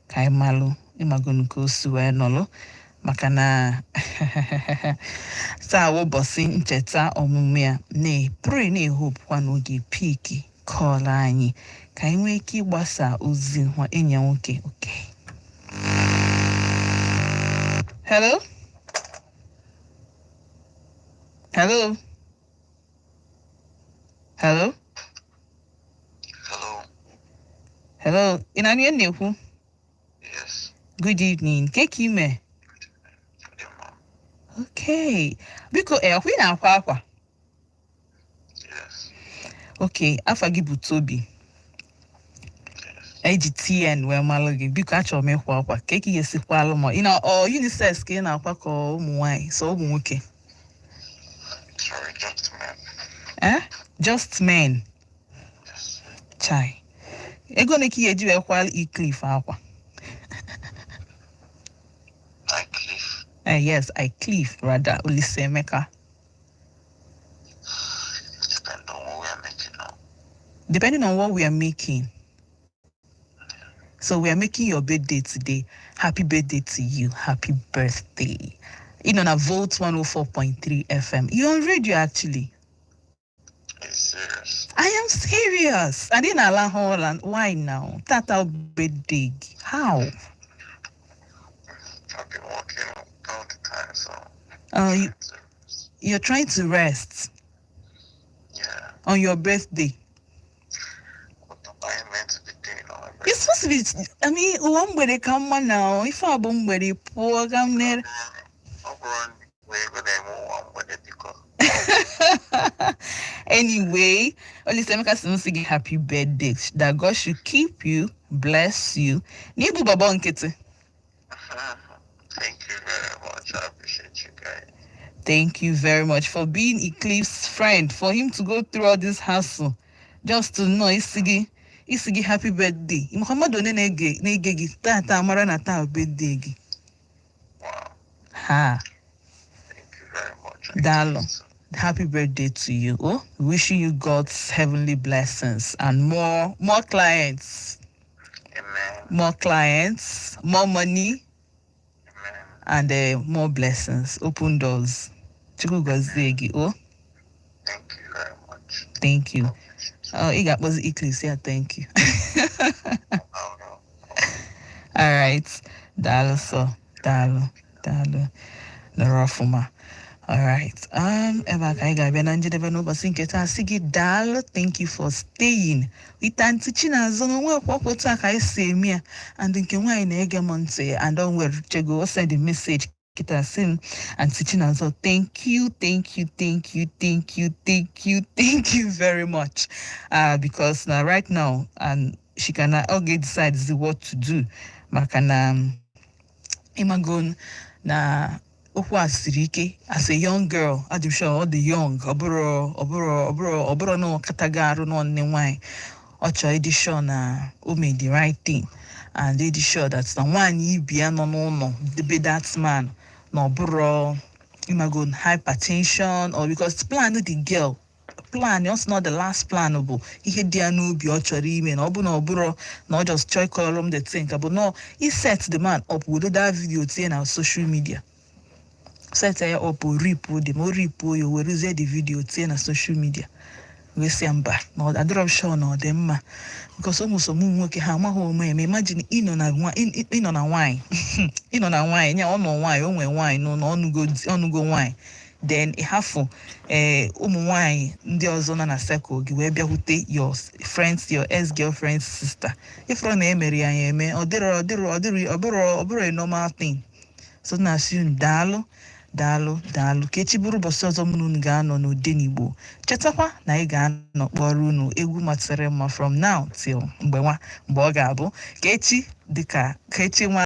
ka anyị malụ ịmagonu ka o si wee nọlụ, maka na taa wụ ụbọchị ncheta ọmụmụ ya. Na-pray, na-ehope kwa n'oge pick call anyị ka anyị nwee ike ịgbasa ozi nwa enyi ya nwoke. Okay, hello, hello, hello. Hello. Hello, ị na-anụ ihe m na-ekwu? Yes. Good evening. Ke ka ime? Dị mma. Okay, biko, ọkwa ị na-akwa akwa? Yes. Okay, afa gị bụ Tobi? Yes. Eji TN wee malụ gị. Biko, achọrọ m ịkwa akwa ka ị ga-esikwa alụ ma ị na ọ unisex ka ị na-akwa ka ụmụ nwaanyị, so ụmụ nwoke? Sorry, just man. Eh, just men? Yes. Chai, ego na ka ị ga-eji wee kwalụ Eclif akwa? I Cliff. Eh, yes, Iclif rather, Olisaemeka. Depend on what we are making now. Depending on what we are making. So we are making your birthday today. Happy birthday to you. Happy birthday. You know, na Volt 104.3 FM. You're on radio, actually. Are you serious? I am serious. I didn't allow Holland. Why now? Tata birthday. How? I've been working all the time, so You're trying to rest yeah. on your birthday. What am I meant to be doing on my You're supposed to be. I mean, ụwa mgbede ka mma now. Ife a bụ mgbede pụọ ga m nere. Ọ bụrụ na ego na-eme ụwa mgbede, biko. Anyway, Olisaemeka sị m sị gị happy birthday. That God should keep you, bless you. N'ibu baba nkịtị. Thank you very much. I appreciate you guys. Thank you very much for being Eclipse's friend, for him to go through all this hassle just to know isi gị happy birthday. Maka mmadụ one na-ege gị tata mara na taa birthday gị. Wow. Ha. Thank you very much. Daalụ. Happy birthday to you. Oh, wishing you God's heavenly blessings and more clients, Amen. More clients, more money, Amen. And more blessings. Open doors. Chukwu gọzie gị. Oh, Thank you very much. Thank you. Oh, ị ga-akpọzi Eclipse ya, thank you. Oh, no. All right. Daalụ sọ. Daalụ. Daalụ. Nọrọ ọfụma. Alright, ebe a ka anyị ga-abịa na njedebe n'ụbọchị nke taa. Sị gị daalụ, thank you for staying with Aunty Chinazọ. Na onwe kwa otu a ka anyị si eme ya. And nke nwaanyị na-ege m ntị and o nwere chego o send the message kịta, sị m, "Aunty Chinazọ, thank you, thank you, thank you, thank you, thank you, thank you very much," because na right now and she can oge decide what to do, maka na ịmago na okwu a siri ike. As a young girl, adị m sure ọ dị young, ọ bụrụ na ọ katago arụ nọ nne nwaanyị, ọ chọrọ ịdị sure na o made the right thing and ịdị sure that na nwaanyị ibi ya nọ n'ụlọ debe that man na ọ bụrụ, ịmago, hypertension or because plan the girl plan, ọ sị na the last plan bụ ihe dị ya n'obi ọ chọrọ ime, na ọ bụ na ọ bụrụ na ọ just chọọ ịkọrọ m the thing ka bụ no he set the man up, were that video tinye na social media, set ya up, o ripuo dị ma o ripuo ya, o werezie the video tinye na social media, wee sị ya mba, na ọ adịrọ m sure na ọ dị mma, because ụmụ so ụmụ nwoke ha amaghị ome eme. Imagine ịnọ na ịnọ na nwaanyị, ịnọ na nwaanyị nya ọ nọ nwaanyị, o nwee nwaanyị n'ụlọ, ọnụgo nwaanyị, then ịhafụ ee ụmụ nwaanyị ndị ọzọ nọ na circle gị wee bịakwute your friends, your ex girlfriend's sister. Ifụrụ na emere ya ya eme, ọ dịrọ ọ dịrọ ọ dịrọ ọ bụrụ a normal thing. So na asị unu daalụ, daalụ, daalụ. Ka echi bụrụ ụbọchị ọzọ mụ na unu ga-anọ n'Odenigbo. Chetakwa na anyị ga-anọ kpọrọ unu egwu masịrị mma from now till mgbe nwa mgbe ọ ga-abụ. Ka echi dịka ka echi nwa.